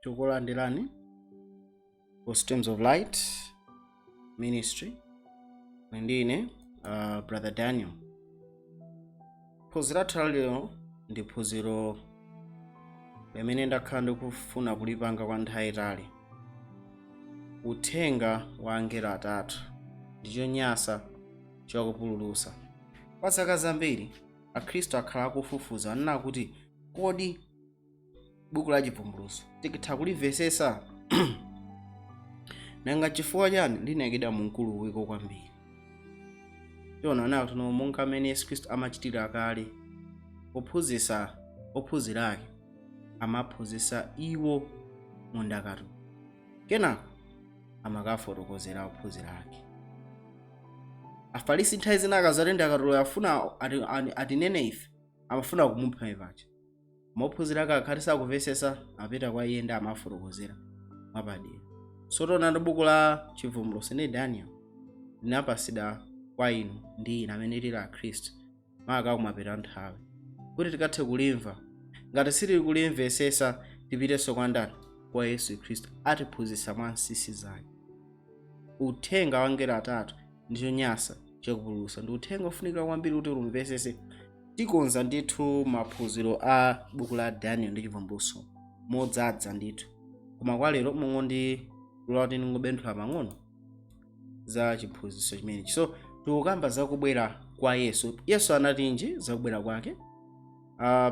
Tikulandirani ku Streams of Light Ministry. Ndine Brother Daniel. Phunziro lathu lero ndi phunziro limene ndakhala ndikufuna kulipanga kwa nthawi itali: uthenga wa angelo atatu ndi chonyansa chakupululutsa. Kwa zaka zambiri Akhristu akhala akufufuza, anena kuti, "Kodi buku la Chivumbulutso tikitha kulimvesesa? Nanga chifukwa chani linayikidwa mu mkuluwiko kwambiri?" Tiona nayo tino monga amene Yesu Khristu amachitira kale pophunzitsa ophunzira ake, amaphunzitsa iwo mu ndakatulo, kenako amakafotokozera ophunzira ake. Afarisi nthawi zina akazati ndakatulo yafuna atinene ife, amafuna kumupha ipacha. Mophunzira ake akhati sakumvesesa, apita kwa iye ndi amafotokozera mwapadera. So tiona ndi buku la Chivumbulutso ndi Daniel linapasidwa kwa inu ndi ine amene tili Akhristu, maka kumapeta nthawi, kuti tikathe kulimva. Ngati sitili kulimvesesa, tipitenso kwa ndani? Kwa Yesu Khristu, atiphunzitsa mwa nsisi zake. Uthenga wa angelo atatu ndi chonyansa chakupululutsa ndi uthenga ofunikira kwambiri kuti umvesese. Tikonza ndithu maphunziro a buku la Daniel ndi Chivumbulutso modzadza ndithu, koma kwa lero mungondilola kuti ndingobenthula pang'ono za chiphunzitso chimenechi. So tikukamba zakubwera kwa Yesu. Yesu anatinji zakubwera kwake?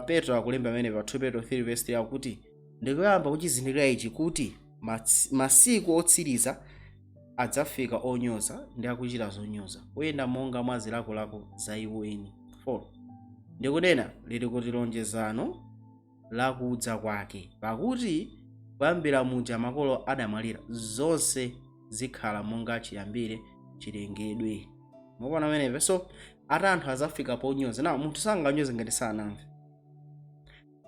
Petro akulemba amene pa 2 Petro 3 verse 3 akuti, "Ndikuyamba kuchizindikira ichi, kuti masiku otsiriza adzafika onyoza ndi akuchita zonyoza, oyenda monga mwa zilakolako za iwo eni." 4 Ndikunena lili kuti lonjezano lakudza kwake? Pakuti kuyambira muja makolo adamwalira, zonse zikhala monga chiyambire chilengedwe. Mukuona pamenepa? So ati anthu azafika ponyoza na munthu sanganyoze ngati sanamve.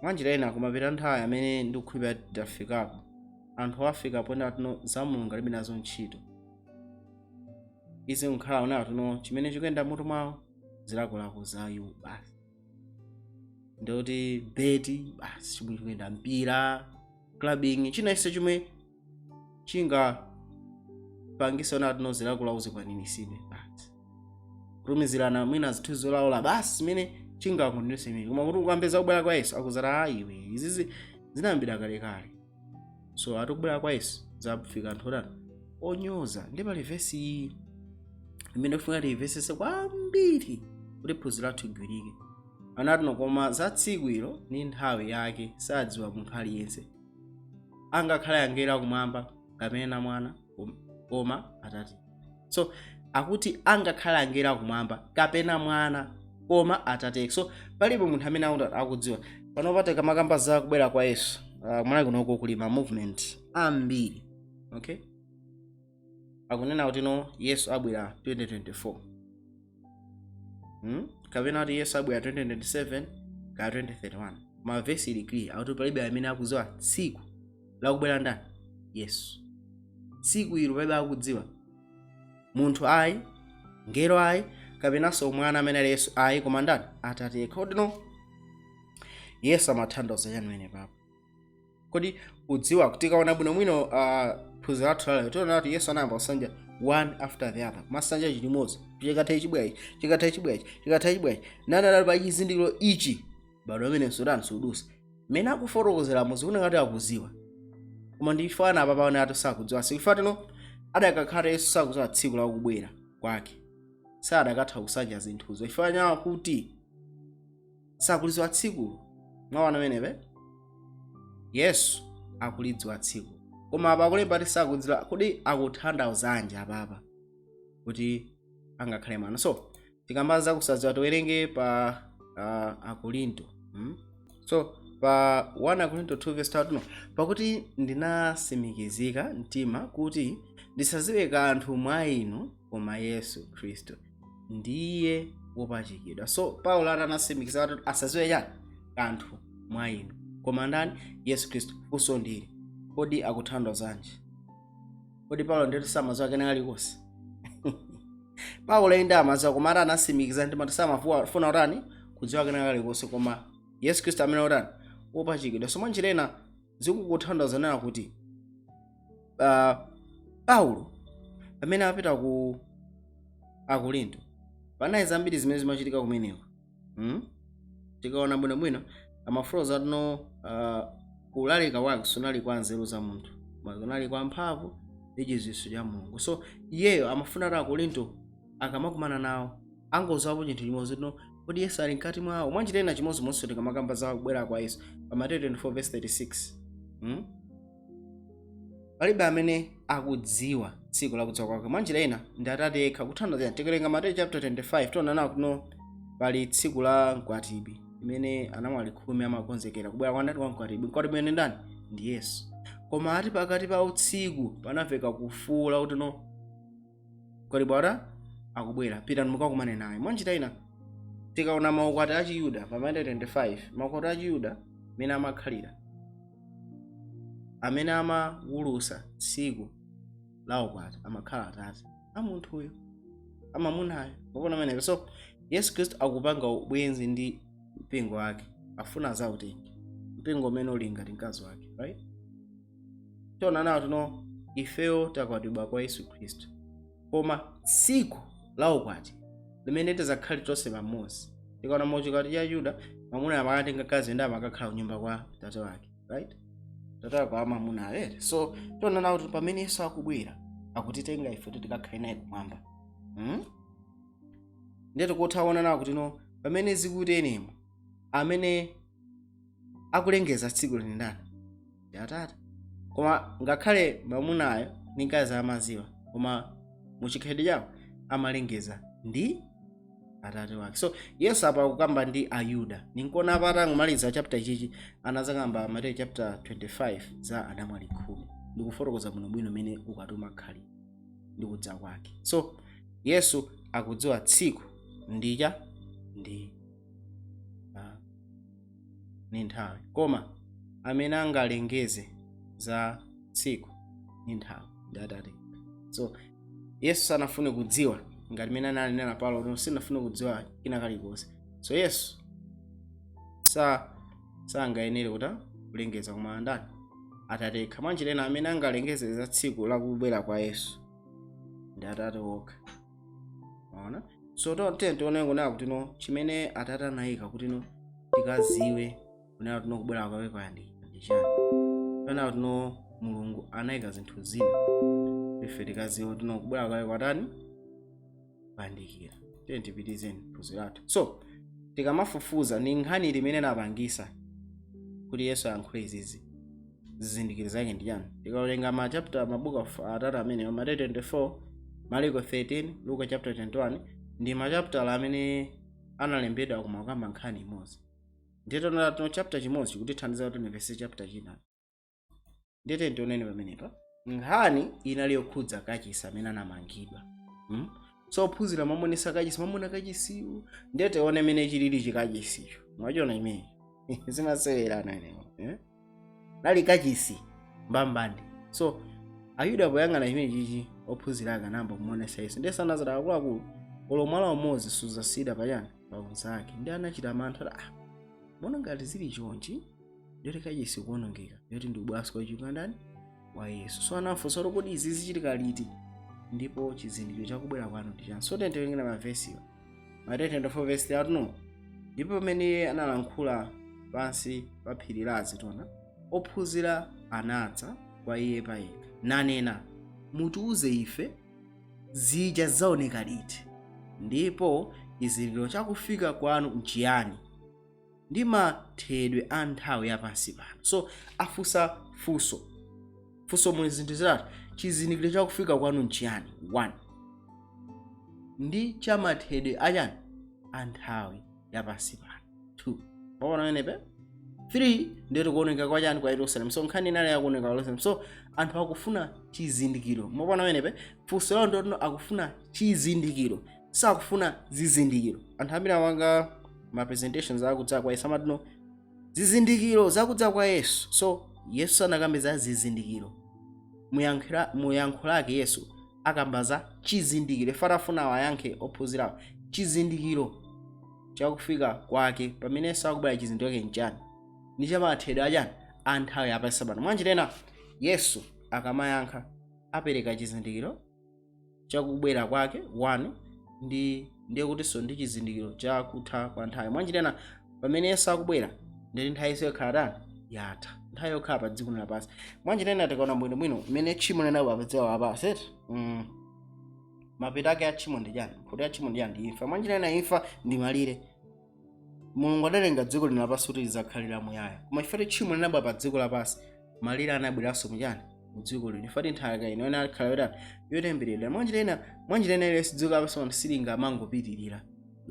Mwanjira ina, kumapita nthawi amene ndikukhulupirira tafikapo, anthu afika pona tino za Mulungu alibe nazo ntchito. Izi nkhala ona tino chimene chikuyenda mutu mwawo, zilakolako za iwo basi, ndikuti beti basi, chomwe chikuyenda mpira, clubbing, china chonse chomwe chingapangisa ona tino zilakolako zikwaniritsidwe basi, kutumizirana mwina zinthu zolaula basi, zimene chingakondweretse imene. Koma kuti ukambeza kubwera kwa Yesu, akuzati, "Ayiwe, izizi zinayambira kalekale." So ati kubwera kwa Yesu zafika anthu otani? Onyoza. Ndi pali vesi iyi imene kufunika tiyimvesese kwambiri kuti phunziro lathu igwirike. Anati, "Koma za tsiku ilo ndi nthawi yake sadziwa munthu aliyense, angakhale angelo akumwamba, kapena Mwana, koma Atate." So akuti angakhale angelo akumwamba kapena Mwana, koma Atate. So palibe munthu amene akudziwa. Panopa tikamakamba za kubwera kwa Yesu, kumala kunoko kuli ma movement ambiri, okay? Akunena kuti no, Yesu abwera 2024, Kapena kuti Yesu abwera 2027 kaya 2031. Mavesi ili clear, akuti palibe amene akudziwa tsiku lakubwera ndani? Yesu. Tsiku ilo palibe akudziwa, munthu ayi, ngelo ayi, kapenanso Mwana amene ali Yesu ayi, koma ndani? Atate yekha. Kodi no Yesu amathandiza chani mene papo? Kodi kudziwa, tikaona bwinobwino phunziro lathu lalero, tiona kuti Yesu anayamba kusanja one after the other, kumasanja chilimodzi, chikatha ichi bwera ichi, chikatha ichi bwera ichi, chikatha ichi bwera ichi, nanadali pa chizindikiro ichi bado amene sudani sudusa. Mmene akufotokozeramo zikuoneka ngati akuziwa, koma ndifana apa paone ati sakudziwa. Sikufa tino adakakhala Yesu sakudziwa tsiku lakubwera kwake, sadakatha kusanja zinthuzo, ifanya kuti sakulidziwa tsikulo. Mwaona amenepe? Yesu akulidziwa tsiku, koma apa akulemba ati sakudziwa. Kodi akutanthauzanji apapa kuti angakhale Mwana? So tikamba za kusadziwa, tiwerenge pa Akorinto, So pa 1 Akorinto 2 verse 2, "Pakuti ndinasimikizika mtima kuti ndisadziwe kanthu mwa inu koma Yesu Khristu ndiye wopachikidwa." So Paulo ati anasimikiza kuti asadziwe chani? Kanthu mwa inu koma ndani? Yesu Khristu. Funso ndili, kodi akutanthauzanji? Kodi Paulo ndeti samadziwa kena kalikonse? Paulo inde amadziwa, koma ati anasimikiza mtima kuti samafuna kutani? Kudziwa kena kalikonse koma Yesu Khristu amene otani? Wopachikidwa. So mwanjira ina Zikukuthandiza nena kuti Paulo pamene apita ku Akorinto, panali zambiri zimene zimachitika kumeneko, Tikaona bwinobwino amafuloza atino kulalika kwake sunali kwa nzeru za munthu, koma kunali kwa mphamvu ndi chidziwitso cha Mulungu. So iyeyo amafuna kuti Akorinto akamakumana nawo angozapo chinthu chimodzi, no, kodi Yesu ali mkati mwawo? Mwanjira ina chimodzimodzi tikamakamba za kubwera kwa Yesu pa Mateyu 24 verse 36, Palibe amene akudziwa tsiku lakudza kwake, mwanjira ina ndi Atate yekha. Kuthandiza, tikawerenga Mateyu chapter 25, tiona nawo kuno pali tsiku la mkwatibwi imene anamwali 10 amakonzekera kubwera kwa ndani? Kwa mkwatibwi. Mkwatibwi ene ndani? Ndi Yesu. Koma ati pakati pa usiku panamveka kufuula kuti, no, mkwatibwi ata akubwera, pitani mukakumane naye. Mwanjira ina tikaona maukwati a Chiyuda pa Mateyu 25, maukwati a Chiyuda mene amakhalira, amene amawulusa tsiku la ukwati amakhala atate a munthuyo, amamunayo. Mukuona amenepo? So Yesu Khristu akupanga ubwenzi ndi mpingo wake, afuna azautenge mpingo umene uli ngati mkazi wake, right? Tiona nawo tino ifeyo takwatibwa kwa Yesu Khristu, koma tsiku la ukwati limene tizakhale tonse pamodzi, tikaona muchikwati cha Yuda, mwamuna amakatenga mkazi ndi amakakhala kunyumba kwa tate wake, right? Tate wake wa mwamuna awere. So tiona nawo kuti pamene Yesu akubwera akutitenga ife kuti tikakhale naye kumwamba, Ndiye tikutha kuona nawo kuti no, pamene zikuti enemo amene akulengeza tsiku lini ndani? Ndi Atate. Koma ngakhale mwamunayo ndi mkazi amaziwa, koma muchikhalidwe chawo amalengeza ndi atate wake. So Yesu apa akukamba ndi Ayuda. Ninkona apa atangomaliza chapter ichichi anazakamba Mateyu chapter 25 za anamwali 10 ndikufotokoza bwinobwino mene ukwati umakhalira ndi kudza kwake. So Yesu akudziwa tsiku ndija ndi ni nthawi, koma amene angalengeze za tsiku ndi nthawi ndi Atate. So Yesu sanafune kudziwa ngati mene analinena Paulo kuti sinafune kudziwa kina kalikonse. So Yesu sangayenere kuti kulengeza, koma ndani? Atate yekha. Mwanjira ina amene angalengeze za tsiku lakubwera kwa Yesu ndi Atate wokha. Maona? So tiye tione kunena kuti no, chimene Atate anayika kuti no tikaziwe kunena kuti no kubwera kwake kwayandikira ndi chani? Kunena kuti no, Mulungu anayika zinthu zina ife tikaziwe kuti no kubwera kwake kwatani? Kwayandikira. Tiye tipitizeni phunziro lathu. So tikamafufuza ni nkhani limene napangisa kuti Yesu ayankhule izizi, zizindikiro zake ndi chani? Tikawerenga ma chapter, mabuku atatu amene, Mateyu 24, Mariko 13, Luka chapter 21, ndi machapter amene analembedwa koma kukamba nkhani imodzi. Ndiye tino chapter chimodzi chikutithandiza kuti timvetse chapter china. Ndiye tioneni pamenepa nkhani inali yokhudza kachisi amene anamangidwa, So ophunzira mamonesa kachisi, mamona kachisiyu. Ndiye tione mene chilili chikachisicho. Mwachiona imene zimasewerana inewo, eh? Nali kachisi mbambande. So Ayuda poyang'ana chimene chichi, ophunzira ake anayamba kumuonesa Yesu. Ndiye sanazati, akuluakulu, olo mwala umodzi suzasiyidwa pachani paunzake. Ndi anachita mantha, ah, mbona ngati zili chonchi, ndiyoti kachisi kuonongeka, ndiyoti ndi ubwaso kwa ndani? Wa Yesu. So anafunsa kuti, kodi izi zichitika liti, ndipo chizindikiro chakubwera kwanu ndi chani? So tiwerengera mavesiwa. Mateyu 24 verse 3: ndipo pamene iye analankhula pansi pa phiri la Azitona, ophunzira anadza kwa iye payekha, nanena, mutiuze ife, zija zaoneka liti, ndipo chizindikiro chakufika kwanu nchiyani, ndi mathedwe a nthawi yapansi pano? So afunsa funso. Funso muli zinthu zitatu: chizindikiro chakufika kwanu nchiyani, 1, ndi chamathedwe achani? A nthawi yapansi pano, 2. Maona pamenepe? 3, ndiye kuoneka kwa chani? Kwa Yerusalemu. So nkhani inali yakuoneka kwa Yerusalemu. So anthu akufuna chizindikiro. Maona pamenepe? Funso lawo ndotino akufuna chizindikiro, sakufuna zizindikiro. Anthu ambiri awanga ma presentations akudza kwa Yesu amatino zizindikiro zakudza kwa Yesu. So Yesu sanakambe za zizindikiro. Muyankho lake Yesu akamba za chizindikiro. Ife atafuna awayankhe ophunzirawo chizindikiro chakufika kwake, pamene Yesu akubwera, chizindikiro chake nchani? Ndi chamathedwe achani? A nthawi yapansi pano. Mwanjira ina, Yesu akamayankha apereka chizindikiro chakubwera kwake 1 ndi ndiye kutinso ndi chizindikiro chakutha kwa nthawi. Mwanjira ina, pamene Yesu akubwera, ndeti nthawi iso yokhala tani? Yatha, nthawi yokhala pa dziko lapansi. Mwanjira ina, tikaona bwinobwino mmene tchimo linabwera pa dziko lapansi, mapeto ake a tchimo ndi chani? Mphotho ya tchimo ndi chani? Ndi imfa. Mwanjira ina, imfa ndi malire. Mulungu adalenga dziko lino lapansi kuti lidzakhalira muyaya, koma chifukwa tchimo linabwera pa dziko lapansi, malire anabweranso muchani? Mu dziko lino. Chifukwa nthaka ino ena akhala yotani? Yotembereredwa. Mwanjira ina ilesi dziko lapansi pano silingamangopitirira,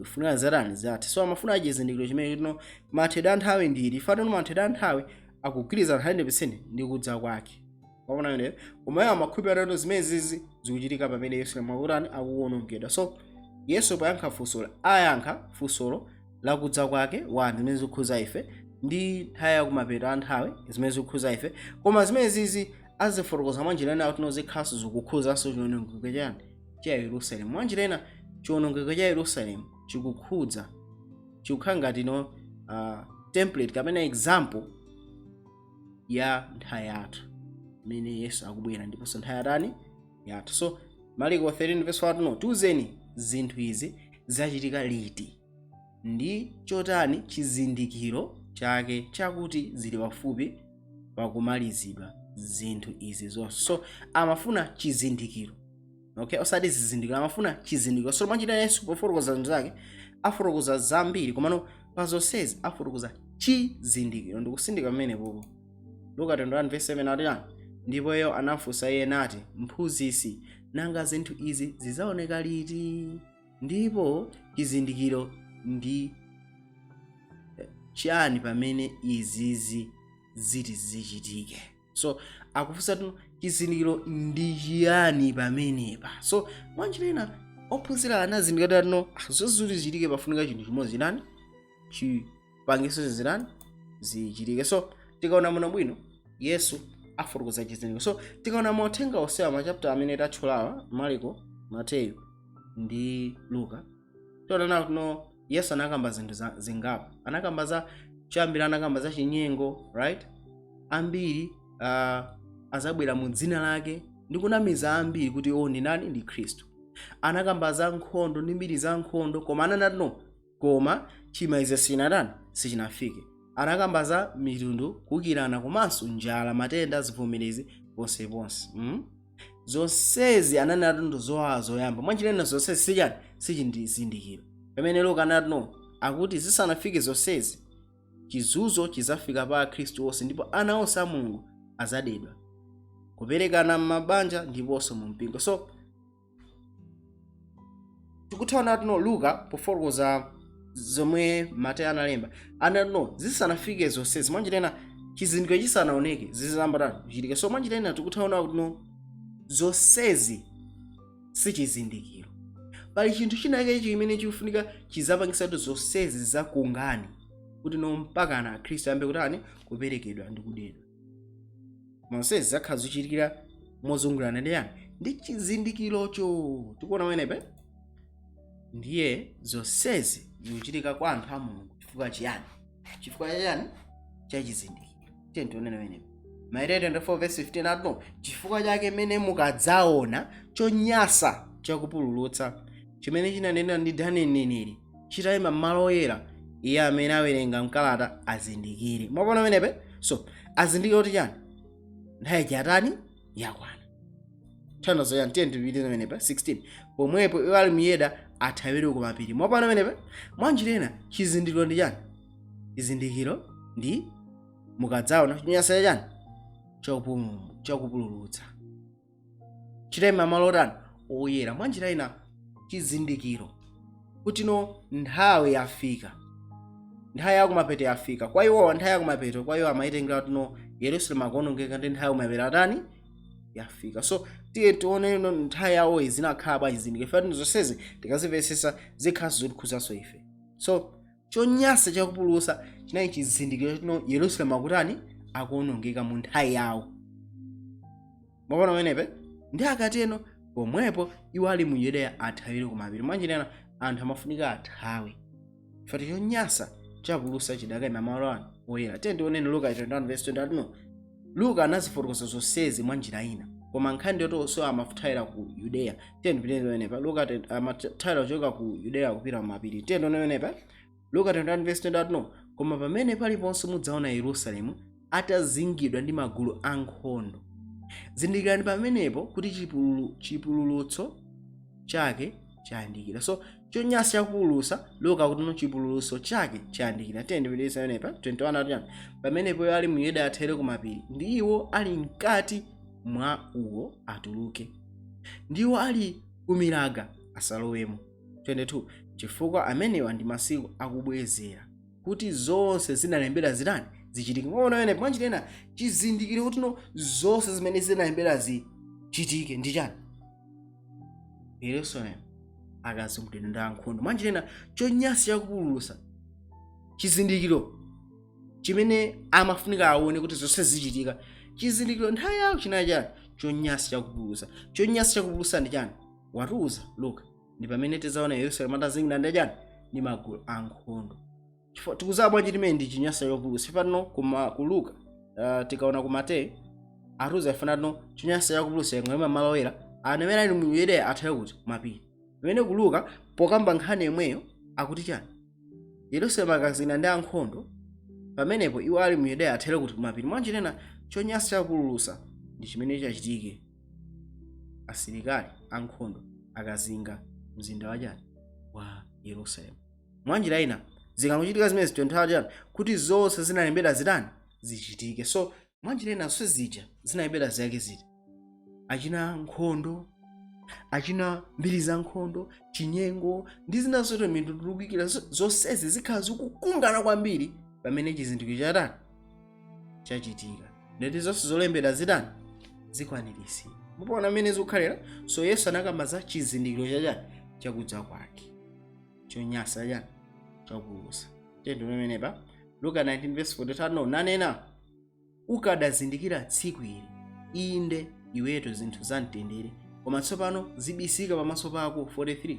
ifunika zatani? Zathe. So amafuna chizindikiro chimene chino mathedwe a nthawi ndili chifukwa tino mathedwe a nthawi akugwirizana 100% ndi kudza kwake. Waona ineyo? Koma iwo amakhulupirira kuti zimene zizi zikuchitika pamene Yesu akutani? Akuwonongedwa. So Yesu poyankha funsolo, ayankha funsolo lakudza kwake 1, zimene zikukhuza ife, ndi nthawi yakumapeto a nthawi, zimene zikukhuza ife. Koma zimene zizi azifotokoza mwanjira ina kuti zikhaso zikukhuzanso chiwonongeko chani? Cha Yerusalemu. Mwanjira ina, chiwonongeko cha Yerusalemu chikukhudza, chikukhala ngati no template kapena example ya nthawi yathu imene Yesu akubwera, ndiponso nthawi yatani? Yathu. So Mariko 13 verse 1 no, "Tiuzeni, zinthu izi zachitika liti, ndi chotani chizindikiro chake chakuti zili pafupi pakumalizidwa zinthu izi zonse?" So amafuna chizindikiro, okay, osati zizindikiro, amafuna chizindikiro. So mwanjira, Yesu pofotokoza zinthu zake afotokoza zambiri, komano pa zonsezi afotokoza chizindikiro ndikusindika pamene popo. Luka 21 verse 7 ati chani? "Ndipo iyo anafunsa iye nati, 'Mphunzitsi, nanga zinthu izi zidzaoneka liti, ndipo chizindikiro ndi chani pamene izizi ziti zichitike?" So akufunsa tuno, chizindikiro ndi chiyani pamenepa? So mwanjira ina, ophunzira anazindikira tino zonse ziti zichitike pafunika chinthu chimodzi chitani? Chipangiso zitani? Zichitike. So tikaona muno bwino, Yesu afotokoza chizindikiro. So tikaona mauthenga onsewa, machapter amene tatchulawa, Mariko, Mateyu ndi Luka, tiona nawo kuno Yesu anakamba zinthu zingapo. Anakamba za choyambira, anakamba za chinyengo, right? Ambiri azabwera mu dzina lake ndi kunamiza ambiri kuti o ndi nani? Ndi Khristu. Anakamba za nkhondo ndi mbiri za nkhondo, koma ananati no, koma chimalizo sichinatani? Sichinafike. Anakamba za mitundu kukirana, komanso njala, matenda, zivomerezi ponseponse. Zonsezi ananati ndo zowawa zoyamba. Mwanjira zonsezi sichani? Sichizindikiro. Pamene Luka anati no, akuti zisanafike zonsezi, chizunzo chizafika pa akhristu onse, ndipo ana onse a Mulungu azadedwa, kuperekana m'mabanja ndiponso mu mpingo. So tikuthaona tino Luka pofotokoza zomwe Mateyu analemba, anati no, zisanafike zonsezi, mwanjira ina chizindikiro chisanaoneke, zizamba tani? Kuchitika. So mwanjira ina tikuthaona kuti no, zonsezi sichizindikiro. Pali chinthu chinake chimene chikufunika chizapangisa kuti zonsezi zakungani, kuti no, mpakana akhristu ayambe kutani? Kuperekedwa ndi kudedwa. Zonsezi zakhala zochitikira mozungulirana ndi yani? Ndi chizindikirocho. Tikuona pamenepe? Ndiye zonsezi zikuchitika kwa anthu a Mulungu chifukwa chiyani? Chifukwa chiyani? Cha chizindikiro. Tiye tionene pamenepe. Mateyu 24 verse 15 ati, "Chifukwa chake mmene mukadzaona chonyasa chakupululutsa, chimene chinanena ndi Danieli mneneri, chitayima m'malo oyera, iye amene awerenga mkalata azindikire." Mwaona pamenepe? So azindikire kuti chani? Nthawi yatani? Yakwana. Tanthauzo yani? Tiye tipite pamenepa. 16, "Pomwepo iwo ali mu Yudeya athawire ku mapiri." Mwaona pamenepa? Mwanjira ina, chizindikiro ndi chani? Chizindikiro ndi mukadzaona chonyasa chani? Chakupululutsa chitayima malo otani? Oyera. Mwanjira ina, chizindikiro kuti no, nthawi yafika, nthawi yakumapeto yafika. Kwa iwowa, nthawi yakumapeto kwa iwo amayitengera kuti no, Yerusalemu akuonongeka, ndi nthawi yakumapeto atani? Yafika. So tiye tione no, nthawi yawoyi zinakhala bwanji zizindikiro? Ife zonsezi tikazimvetsetsa zikhalanso zotikhuzanso ife. So chonyasa chakupululutsa chinali chizindikiro chino Yerusalemu akutani? Akuonongeka mu nthawi yawo. Mwaona pamenepe? Ndi akateno, "Pomwepo iwo ali mu Yudeya athawire kumapiri." Mwanjira ina, anthu amafunika athawe fati chonyasa chapululutsa chidakayima malo anu. Oyera. Tiye tioneni Luka 21 verse 20. Atino Luka anazifotokoza zonsezi mwa njira ina, koma nkhani yoti onsewa amathawira ku Yudeya. Tiye ndipiteni pamenepa. Luka amathawira kuchoka ku Yudeya kupita kumapiri. Tiye tione pamenepa, Luka 21 verse 20. Atino koma pamene paliponse mudzaona Yerusalemu atazingidwa ndi magulu ankhondo, zindikirani pamenepo kuti chipululutso chake chayandikira. So chonyansa chakupululutsa, Luka kuti no, chipululutso chake chayandikira. Tiye ndipitirize pamenepa. 21 ati pamenepo iwo ali mu Yudeya athere kumapiri, ndi iwo ali mkati mwa uwo atuluke, ndiwo ali kumilaga asalowemo. 22 chifukwa amenewa ndi masiku akubwezera, kuti zonse zinalembedwa zitani? Zichitike. Mwaona pamenepo, mwanjira ina chizindikiro kuti no, zonse zimene zinalembedwa zichitike ndi chani? Yerusalemu akazungulidwa ndi ankhondo. Mwanjira ina chonyansa chakupululutsa, chizindikiro chimene amafunika aone kuti zonse zichitika, chizindikiro nthawi yawo chinali chani? Chonyansa chakupululutsa. Chonyansa chakupululutsa ndi chani? Watiuza Luka, ndi pamene tizaona Yerusalemu atazingidwa ndi chani? Ndi magulu ankhondo. Chifukwa tikuziwa bwanji timene ndi chinyansa chakupululutsa? Pano kuma ku Luka, tikaona ku Mateyu atiuza ifanano chinyansa chakupululutsa yang'oima malo oyera, anthu amene ali mu Yudeya athawe kuti? Mapiri. Pamene ku Luka pokamba nkhani yomweyo akuti chani? Yerusalemu akazingidwa ndi ankhondo, pamenepo iwo ali mu Yudeya athere kuti? Kumapiri. Mwanjira ina chonyansa chakupululutsa ndi chimene chachitike asilikali ankhondo akazinga mzinda wachani? Wa Yerusalemu. Mwanjira ina zikangochitika zimene 20 chani? Kuti zonse zinalembedwa zitani? Zichitike. So mwanjira ina zonse zija zinalembedwa zake ziti? Achina nkhondo, achina mbiri za nkhondo, chinyengo ndi zina zote, mitundu, zonsezi zikhala zikukungana kwambiri pamene chizindikiro chatani? Chachitika. Ndeti zonse zolembedwa zitani? Zikwaniritsidwa. Mupaona mmene zikukhalira. So Yesu anakamba za chizindikiro chachani? Chakudza kwake, chonyansa chani? Chakupululutsa. Tendo pamenepa, Luka 19 verse 43. No, nanena, ukadazindikira tsiku ili, inde iweto, zinthu za mtendere, koma tsopano zibisika pamaso pako. 43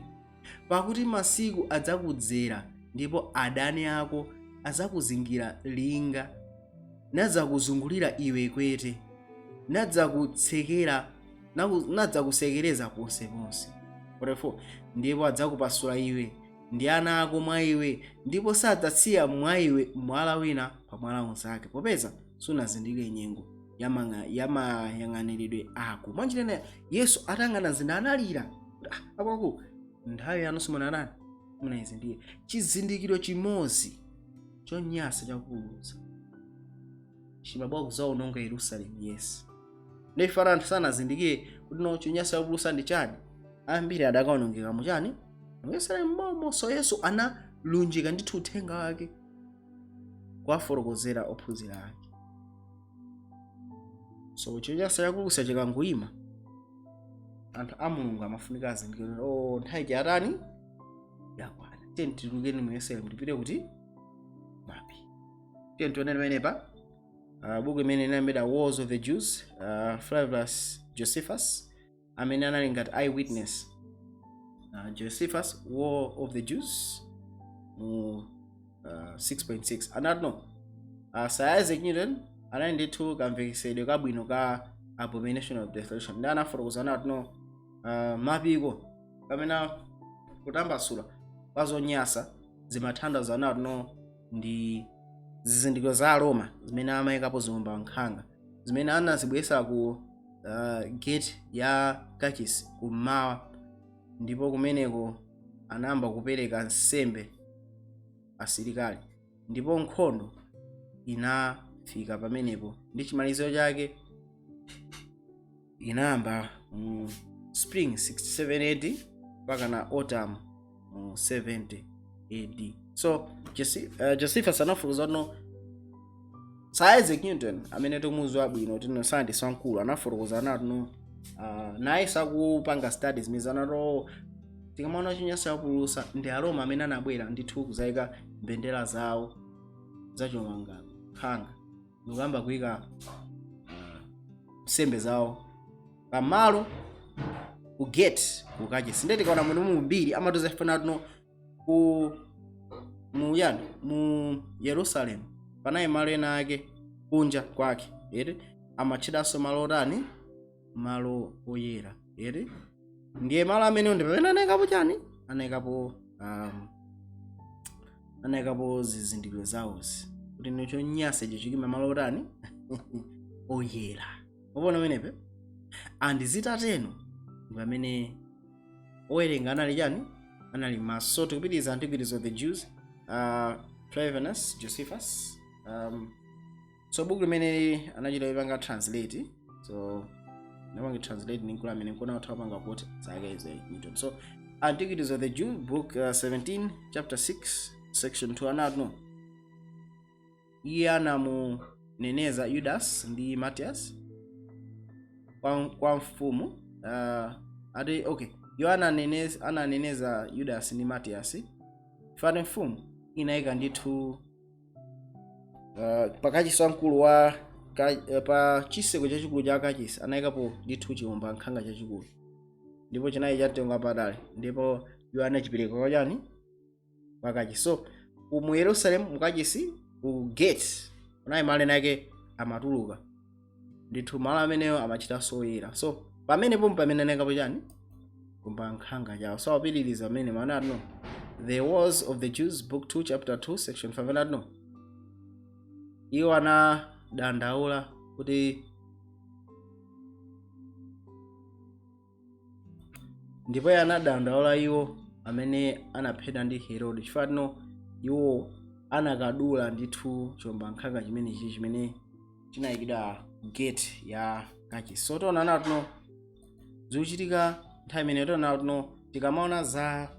pakuti masiku adzakudzera, ndipo adani ako adzakuzingira linga, nadzakuzungulira iwe kwete, nadzakutsekera, nadzakusekereza ponseponse. 44 ndipo adzakupasula iwe ndi ana ako mwa iwe, ndipo sadzasiya mwa iwe mwala wina pa mwala unzake, popeza sunazindikire nyengo yamayang'aniridwe ako. Mwanjira ina Yesu atang'ana zina analira, "Ah, akwaku nthawi yanu simunanani munayizindikire." Chizindikiro chimodzi chonyansa chakupululutsa chimabwa kuzaononga Yerusalemu. Yes, ndifana anthu sanazindikire kuti no, chonyansa chakupululutsa ndi chani. Ambiri adakaonongeka muchani? Mu Yerusalemu momo. So Yesu analunjika ndithu uthenga wake kuwafotokozera ophunzira ake. So chonyansa chakupululutsa chikangoyima, anthu a Mulungu amafunika azindikire kuti oh, nthawi chatani? Yakwana, tiye titulukeni mu Yerusalemu tipite kuti? Mapiri. Tiye tione pamenepa, buku imene inalembedwa Wars of the Jews, Flavius Josephus amene anali ngati eyewitness, Josephus, War of the Jews, mu 6.6 anati no, Sir Isaac Newton anali ndithu kamvekesedwe kabwino ka abomination of desolation, ndi anafotokoza anati no, mapiko kapena kutambasula kwa zonyasa zimathandiza anati no, ndi zizindikiro za Aroma zimene amayikapo ziwomba nkhanga zimene anazibweretsa ku gate ya kachisi kummawa, ndipo kumeneko anayamba kupereka nsembe asilikali, ndipo nkhondo inafika pamenepo ndi chimaliziro chake inayamba mu spring 67 AD mpaka na autumn mu 70 AD. So Josephus anafotokoza no, Sir Isaac Newton amene tikumudziwa bwino tino scientist wamkulu anafotokoza anati no, naye sakupanga studies zimene anato tikamaona chinyansa chakupululutsa ndi Aroma amene anabwera ndithu kuzayika mbendera zawo zachomanga nkhanga ndikuyamba kuyika nsembe zawo pamalo ku gate ku kachisi. Ndiye tikaona muno mumbiri amatiza ifana tuno ku mu yani mu Yerusalemu panali gate ziwiri, gate ya kummawa ndi gate yakumadzulo. Panali malo ena ake kunja kwake, eti, amatchedwanso malo otani? Malo oyera, eti. Ndiye malo amenewo ndi pamene anayikapo chani? Anayikapo zizindikiro zawozi kuti ndi chonyansa icho chikima malo otani? Oyera. Mwaona pamenepe? And zitateno ndi pamene owerenga anali chani? Anali maso. So tikupitiriza Antiquities of the Jews, Flavius Josephus. So buku limene anachita ipanga translate, so napanga translate ni mkulu amene nkona utha kupanga quote zake za Newton. So Antiquities of the Jew, book 17, chapter 6, section 2, anati no, iye anamuneneza Yudas ndi Matias kwa mfumu, ati okay, iwo ananeneza Yudas ndi Matias fati mfumu inayika ndithu pakachisi wamkulu wa pa chiseko chachikulu cha kachisi anayikapo ndithu chiwomba nkhanga chachikulu, ndipo chinali cha mtengo wapatali, ndipo iwo anachipereka kwa chani? Kwa kachisi. So mu Yerusalemu, mukachisi, ku gate kunali malo ena ake amatuluka ndithu, malo ameneyo amachitanso oyera. So pamenepo pamene anayikapo chani? Chiwomba nkhanga chawo. So awapitiriza amene manati no, The Wars of the Jews, book 2, chapter 2, section 5, anati no, iwo anadandaula kuti ndipo iye anadandaula iwo amene anaphedwa ndi Herode, chifukwa tino iwo anakadula ndithu chiwomba nkhanga chimenechi chimene chinayikidwa gate ya kachisi. So tiona natino zikuchitika nthawi imeneyo. Tiona natino tikamaona za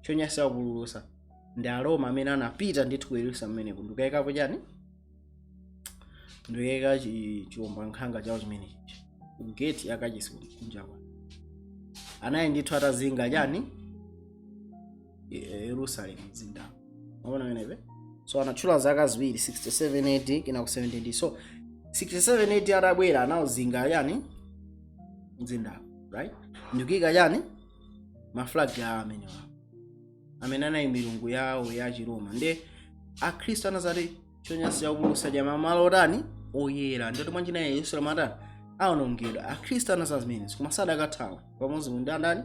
chonyansa kupululusa, ndi Aroma amene anapita ndithu ku Yerusalemu ameneko ndikuyikapo chani? Ndikuyika chiwomba nkhanga chawo chimenechi ku gate ya kachisi kunja kwa anali ndithu atazinga chani? Yerusalemu, mzinda. Maona pamenepe? So anatchula zaka ziwiri, 67 AD kina ku 70 AD. So 67 AD atabwera anawuzinga chani? Mzinda, right? Ndikuyika chani? Maflag awo amenewa amene anali milungu yawo ya Chiroma. Nde Akhristu anazati chonyansa chakupululutsa chama malo otani? Oyera. Ndoti mwanjina ya Yerusalemu atani? Awonongedwa. Akhristu anaza zimenezi, koma sadakathawa pamodzi ndi andani?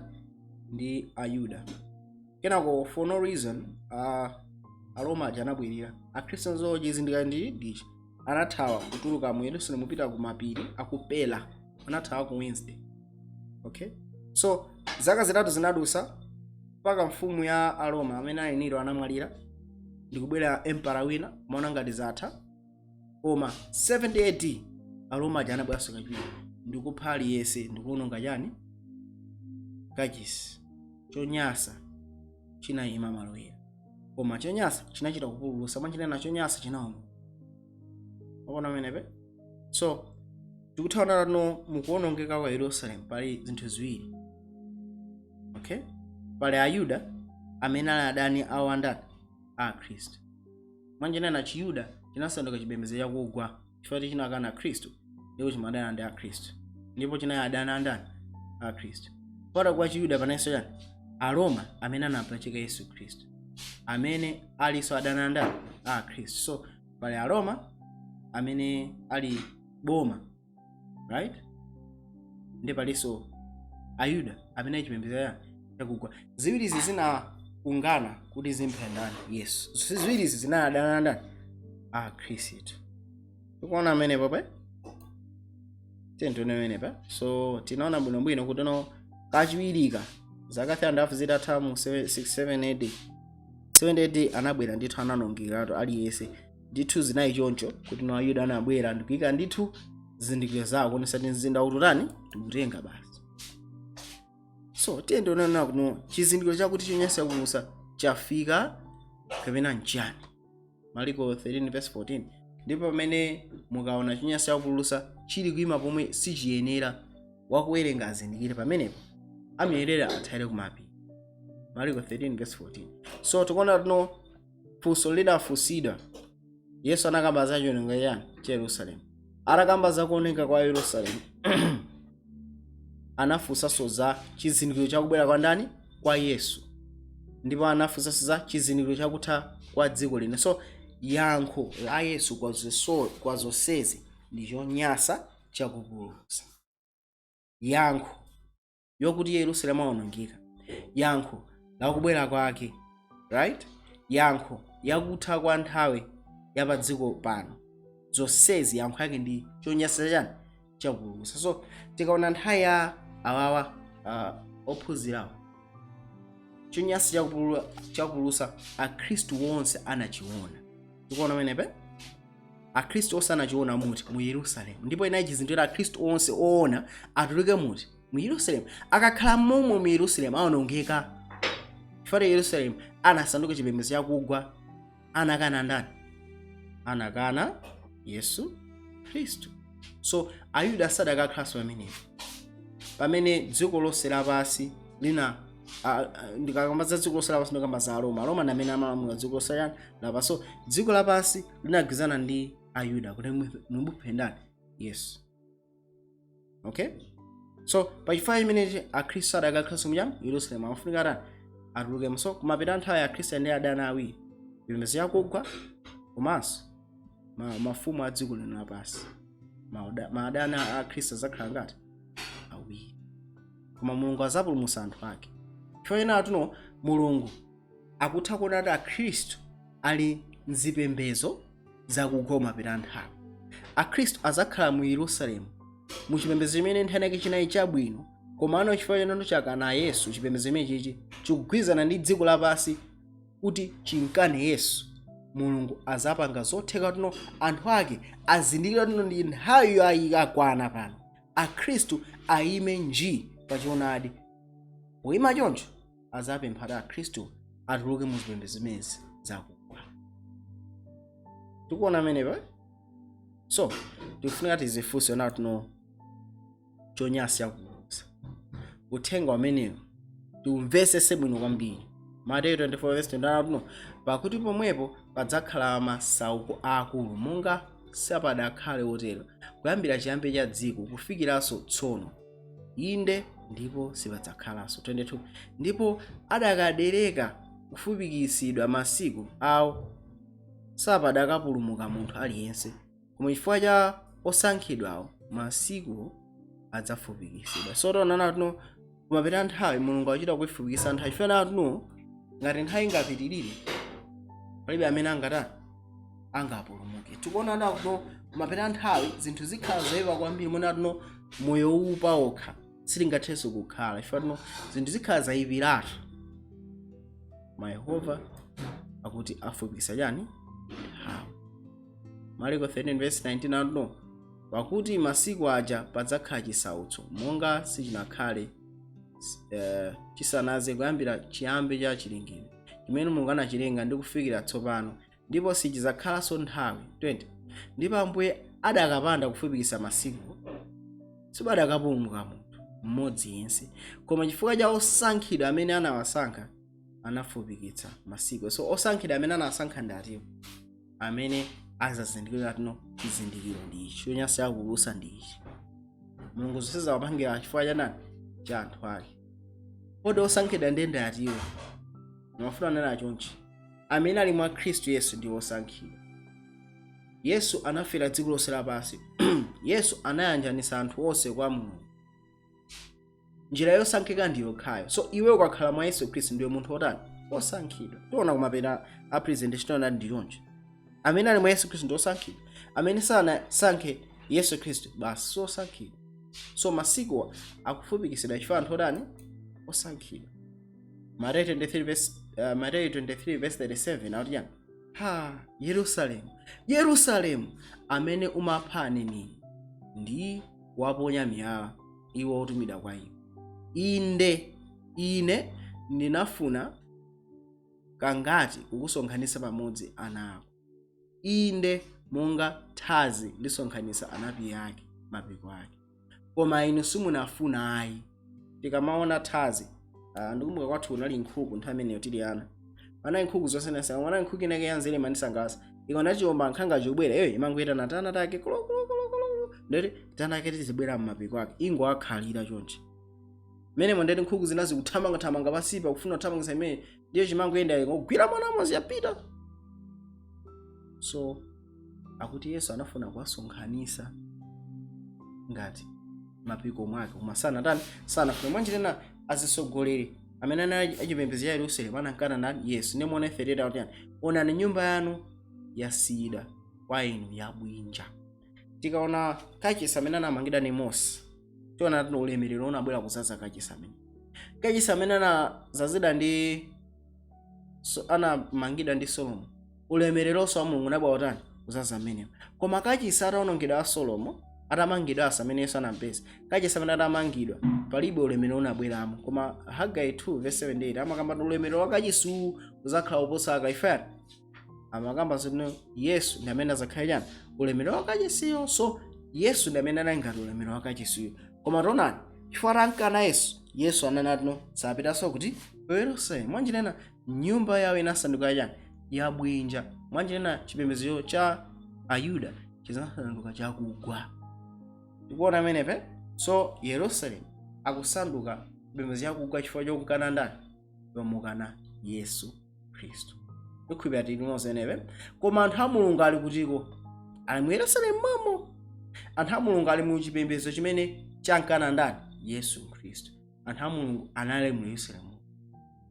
Ndi Ayuda. Kenako for no reason, Aroma aja anabwerera. Akhristu anzo chizindikiro ndi ndichi, anathawa kutuluka mu Yerusalemu kupita ku mapiri akupela, anathawa ku Wednesday. Okay, so zaka 3 zinadusa mpaka mfumu ya Aroma amene ali Nero anamwalira, ndikubwera emperor wina, maona ngati zatha, koma 70 AD Aroma aja anabweranso kachiwiri ndikupha aliyense, ndikuwononga chani? Kachisi. Chonyasa chinayima malo oyera, koma chonyasa chinachita kupululusa mwanjinena chonyasa chinawononga. Waona pamenepe? So tikuthaona tano mukuwonongeka kwa Yerusalemu pali zinthu ziwiri. Okay, pali Ayuda amene ali adani awo andani? A Khristu. Mwanjinena Chiyuda chinasanduka chipembedzo chakugwa chifukwa chinakana Khristu ndipo chimadana ndi Akhristu, ndipo chinali adani andani? A Khristu. Kupata kwa Chiyuda panenso chani? Aroma amene anapachika Yesu Khristu, amene alinso adani andani? A Khristu. So pali Aroma amene ali boma, right? Ndi palinso Ayuda amene ali chipembedzo chakugwa. Ziwirizi zinaungana kuti zimphe ndani? Yesu. Ziwirizi zinadana ndani? A Khristu. Tikuona amenepo pa tione amenepa. So tinaona bwinobwino kuti no, kachiwirika zaka 3.5 zitatha mu 67 AD, 70 AD anabwera ndithu, ananongekatu aliyense ndithu. Zinali choncho kuti no, Ayuda anabwera ndikuyika ndithu zizindikiro zawo kuonesa kuti mzinda ututani? Tikutenga basi. So tiye ndionana kuno chizindikiro chakuti chonyansa kupululutsa chafika kapena nchani? Mariko 13 verse 14: ndipo pamene mukaona chonyansa chakupululutsa chili kuima pomwe sichiyenera, wakuwerenga azindikire, pamenepo amuyerera athawire kumapiri. Mariko 13 verse 14. So tikuona tino funso lidafunsidwa, Yesu anakamba za chionongeko chani? Cha Yerusalemu. Atakamba za kuoneka kwa Yerusalemu, anafunsanso za chizindikiro chakubwera kwa ndani? Kwa Yesu. Ndipo anafunsanso za chizindikiro chakutha kwa dziko lino. So Yankho la Yesu kwa zonsezi ndi chonyasa chakupululutsa. Yankho yokuti Yerusalemu awonongeka, yankho lakubwera kwake, right, yankho yakutha kwa nthawi ya pa dziko pano, zonsezi yankho yake ndi chonyasa chani? Chakupululutsa. So tikaona nthawi ya awawa ophunzirawo, chonyasa chakupululutsa akhristu onse anachiona. Tikuona pamenepe akhristu onse anachiona muti? Mu Yerusalemu. Ndipo inayi chizindikiro, akhristu onse oona atuluke muti? Mu Yerusalemu. Akakhala momwe mu Yerusalemu awonongeka, chifukwa Yerusalemu anasanduka chipembedzo chakugwa. Anakana ndani? Anakana Yesu Khristu. So Ayuda sadakakhalanso pamenepo pamene dziko lonse lapansi lina. Ndikakamba za dziko lonse lapansi, ndikamba za Aroma. Aroma ndi amene amalamula dziko lonse lapansi. So dziko lapansi linagwirizana ndi Ayuda kuti mumuphe ndani? Yesu. Okay, so pachifukwa chimenechi akhristu sadakakhalanso mucha Yerusalemu, amafunika atani? Atulukemo. So kumapita nthawi ya akhristu ndi adani awiri, chipembedzo chakugwa komanso mafumu a dziko lino lapansi. Maadani a akhristu azakhala ngati awiri, koma Mulungu azapulumutsa anthu ake. Chifukwa ena atuno Mulungu akutha kuona kuti akhristu ali mzipembedzo zakugwa kumapita nthawi. Akhristu azakhala mu Yerusalemu, mu chipembedzo chimene nthawi yake chinali chabwino, komano chifukwa chenano chakana Yesu, chipembedzo chimene chichi chikugwirizana ndi dziko lapansi kuti chinkane Yesu. Mulungu azapanga zotheka tuno anthu ake azindikira tuno ndi nthawi yayikakwana pano akhristu ayime nji pachoonadi. Poyima choncho azapempha kuti akhristu atuluke mu zipembedzo zimenezi zakugwa. Tikuona amenepa. So tikufunika tizifunse ona tuno chonyasa chakupululutsa, uthenga umenewu tiumvesese bwino kwambiri. Mateyu 24 verse 21 tuno, pakuti pomwepo padzakhala masauko akulu, monga sapadakhale otero kuyambira chiyambi cha dziko kufikiranso tsono, inde ndipo sipadzakhalanso. 22 ndipo adakadereka kufupikitsidwa masiku awo, sapadakapulumuka munthu aliyense, koma chifukwa cha osankhidwawo masiku adzafupikitsidwa. So taonana tuno kumapita nthawi Mulungu akuchita kuifupikitsa nthawi, chifukwa tuno ngati nthawi ingapitirire palibe amene angatani? Angapulumuke. Tikuona tuno kumapita nthawi zinthu zikhala zoyipa kwambiri, mona tuno moyo upa okha sitingathenso kukhala, chifukwa tuno zinthu zikhala zayipiratu. Ma Yehova akuti afupikitsa chani? Nthawi. Marko 13 verse 19 atuno, pakuti masiku aja padzakhala chisautso monga sichinakhale chisanaze kuyambira chiyambi cha chilengedwe chimene Mulungu anachilenga ndi kufikira tsopano, ndipo sichidzakhalanso. Nthawi 20 ndipo Ambuye adakapanda kufupikitsa masiku, sipadakapulumuka munthu mmodzi yense, koma chifukwa cha osankhidwa amene anawasankha anafupikitsa masiku. So osankhidwa amene anawasankha ndi atiwo amene azazindikira tino chizindikiro ndi ichi, chonyansa chakupululutsa ndi ichi. Mulungu zonse zawapangira chifukwa cha ndani? Cha anthu ake. Kodi osankhidwa ndiye ndi atiwo? Ndimafuna kunena chonchi, amene ali mwa Khristu Yesu ndi osankhidwa. Yesu anafera dziko lonse lapansi. Yesu anayanjanisa anthu onse kwa Mulungu. Njira yosankhika ndi yokhayo. So iwe ukakhala mwa Yesu Khristu ndiwe munthu wotani? Osankhidwa. Tiona kumapeta a presentation tiona ndi choncho, amene ali mwa Yesu Khristu ndi osankhidwa, amene sanasankhe Yesu Khristu basi sosankhidwa. So masikuwa akufupikisidwa chifukwa anthu otani? Osankhidwa. Mateyu 23 verse, Mateyu 23 verse 37 akuti chani? Ha, Yerusalemu, Yerusalemu, amene umapha aneneri ndi kuwaponya miyala iwo otumidwa kwa iwe, inde ine ndinafuna kangati kukusonkhanitsa pamodzi ana ako, inde monga thazi lisonkhanitsa anapiye ake mapiko ake, koma inu simunafuna ayi. Tikamaona thazi, ndikumbuka kwathu kunali nkhuku nthawi imeneyo tili ana, panali nkhuku zosiyanasiyana. Panali nkhuku inake yanzere imandisangalatsa. Ikaona chiwomba nkhanga chobwera, iyo imangoyitana tana take kulokulukulukulu, ndeti tana ake tizibwera mmapiko ake, ingoakhalira chonchi mmene ndeti nkhuku zina zikuthamangathamanga pansipa kufuna kuthamangitsa imene, ndiyo chimangoyenda ikogwira mwana mozi yapita. So akuti Yesu anafuna kuwasonkhanisa ngati mapiko mwake, koma sanatani? Sanafuna. Mwanjirena azisogoleri amene anali achipembedzo cha Yerusalemu anankana ndani? Yesu. Ndimuona 38 kuti yani? "Onani, nyumba yanu yasiyidwa kwa inu yabwinja." Tikaona kachisi amene anamangidwa ni Mose, tiona tino ulemerero unabwera kuzaza kachisi amene, kachisi amene anazazidwa ndi so, anamangidwa ndi Solomo, ulemereronso wa Mulungu unabwera utani? Kuzaza amenewo. Koma kachisi atawonongedwa a Solomo atamangidwa, asa amene Yesu anampeza, kachisi amene atamangidwa, palibe ulemerero unabweramo. Koma Hagai 2 verse 7 8 amakamba kuti ulemerero wa kachisi uwu uzakhala uposa akaifani. Amakamba zino Yesu ndi amene azakhale chani? Ulemerero wa kachisiyo. So Yesu ndi amene anali ngati ulemerero wa kachisiyo. Koma taonani, chifukwa tankana Yesu, Yesu ananati no, sapitanso kuti? Ku Yerusalemu. Mwanjinena nyumba yawo inasanduka chani? Yabwinja. Mwanjinena chipembedzo cha Ayuda chinasanduka chakugwa. Tikuona amenepe. So Yerusalemu akusanduka chipembedzo chakugwa chifukwa chokukana ndani? Chomukana Yesu Khristu. Tikhulupirira tili limodzi enepe. Koma anthu a Mulungu ali kutiko? Ali mu Yerusalemu mamo. Anthu a Mulungu ali mu chipembedzo chimene chankana ndani? Yesu Khristu. Anthu a Mulungu anali mu Yerusalemu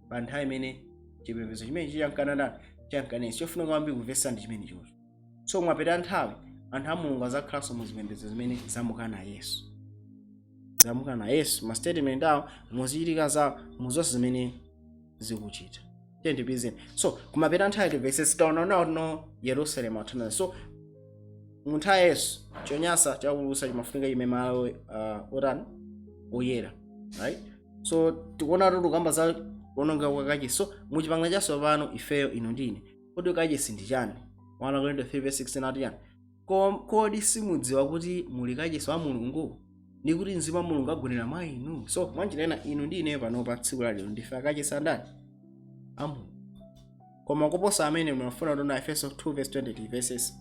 pa nthawi imene chipembedzo chimene chankana ndani? Chankana Yesu. Chofunika kwambiri kumvetsa ndi chimene chocho. So mwapita nthawi, anthu a Mulungu azakhalanso mu zipembedzo zimene zamukana Yesu, zamukana Yesu ma statement awo, muzichitika zawo, mu zonse zimene zikuchita. Tendipizeni. So kumapita nthawi timvetse, taonaona no Yerusalemu athana. So mu nthawi ya Yesu, chonyansa chakulusa chimafunika chime malo otani? Oyera, right? So tikuona tukamba za kuononga kwa kachisi. So muchipangano chatsopano, ifeyo, inu ndine, kodi kachisi ndi chani? 1 Korinto 3 verse 16 ati chani? "Kodi simudziwa kuti muli kachisi wa Mulungu, ndi kuti Mzimu wa Mulungu agonera mwa inu?" So mwanjira ina, inu ndi ineyo panopa, tsiku la lero, ndife akachisi andani? A Mulungu. Koma kuposa amene munafuna tona Efeso 2 verse 20 verses,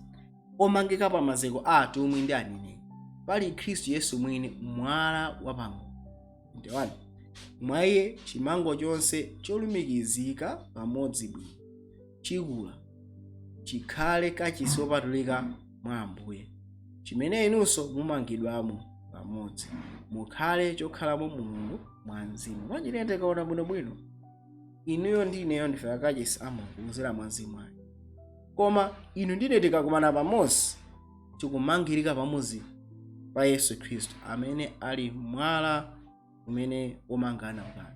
"Omangika pa maziko a atumwi ndi aneneri, pali Khristu Yesu mwini mwala wapangodya." 21, "Mwa iye chimango chonse cholumikizika pamodzi bwino chikula chikhale kachisi wopatulika mwa Ambuye, chimene inunso mumangidwamo pamodzi mukhale chokhalamo Mulungu mwa Mzimu." Mwanjira tikaona bwinobwino, inuyo ndi ineyo ndife akachisi a Mulungu kudzera mwa Mzimu ake. Koma inu ndine tikakumana pamodzi, tikumangirika pamodzi pa Yesu Khristu amene ali mwala umene womangana ukali.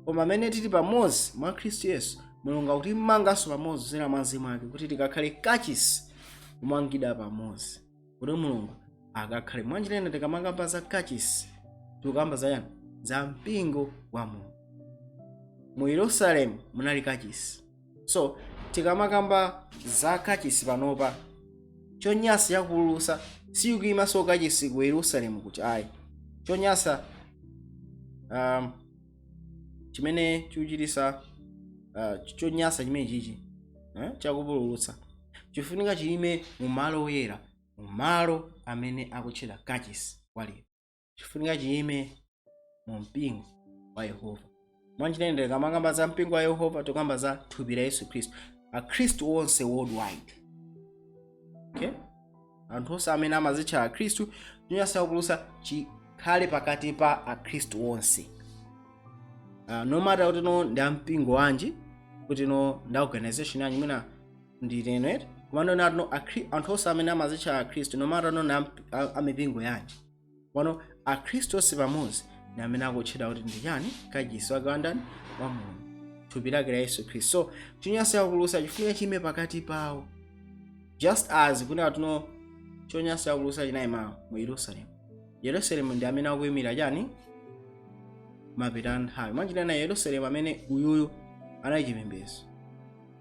Koma amene tili pamodzi mwa Khristu Yesu, Mulungu akutimanganso pamodzi kudzera mwa Mzimu ake kuti tikakhale kachisi kumangidwa pamodzi kuti Mulungu akakhale. Mwanjira ina, tikamangamba za kachisi, tikukamba za yani? Za mpingo wa Mulungu. Mu Yerusalemu munali kachisi. So tikamakamba za kachisi panopa, chonyansa chakupululutsa sikuyimanso kachisi ku Yerusalemu kuti ayi. Chonyansa chimene chikuchitisa chonyansa chimene chichi chakupululutsa chifunika chiyime mu malo oyera, mu malo amene akutchedwa kachisi walero. Chifunika chiyime mu mpingo wa Yehova. Mwanjira ina, tikamakamba za mpingo wa Yehova, tikamba za thupi la Yesu Khristu, Akhristu onse worldwide, okay? Anthu onse amene amazitcha Akhristu, chonyansa chakupululutsa chikhale pakati pa Akhristu onse, no matter kuti no ndi ampingo wanji, kuti no ndi organization yanji, mwina nditeno eti. Komano nati no anthu onse amene amazitcha Akhristu, no matter no ndi amipingo yanji, pano Akhristu onse pamodzi ndi amene akutchedwa kuti ndi chani? Kachisi wake wandani? Wa Mulungu, thupi lake la Yesu Khristu. So chonyansa chakupululutsa chifunika chime pakati pawo, just as kunena tuno chonyansa chakupululutsa chinayima mu Yerusalemu. Yerusalemu ndi amene akuyimira chani? Mapeto a nthawi. Mwanjira ina, Yerusalemu amene uyuyu anali chipembedzo,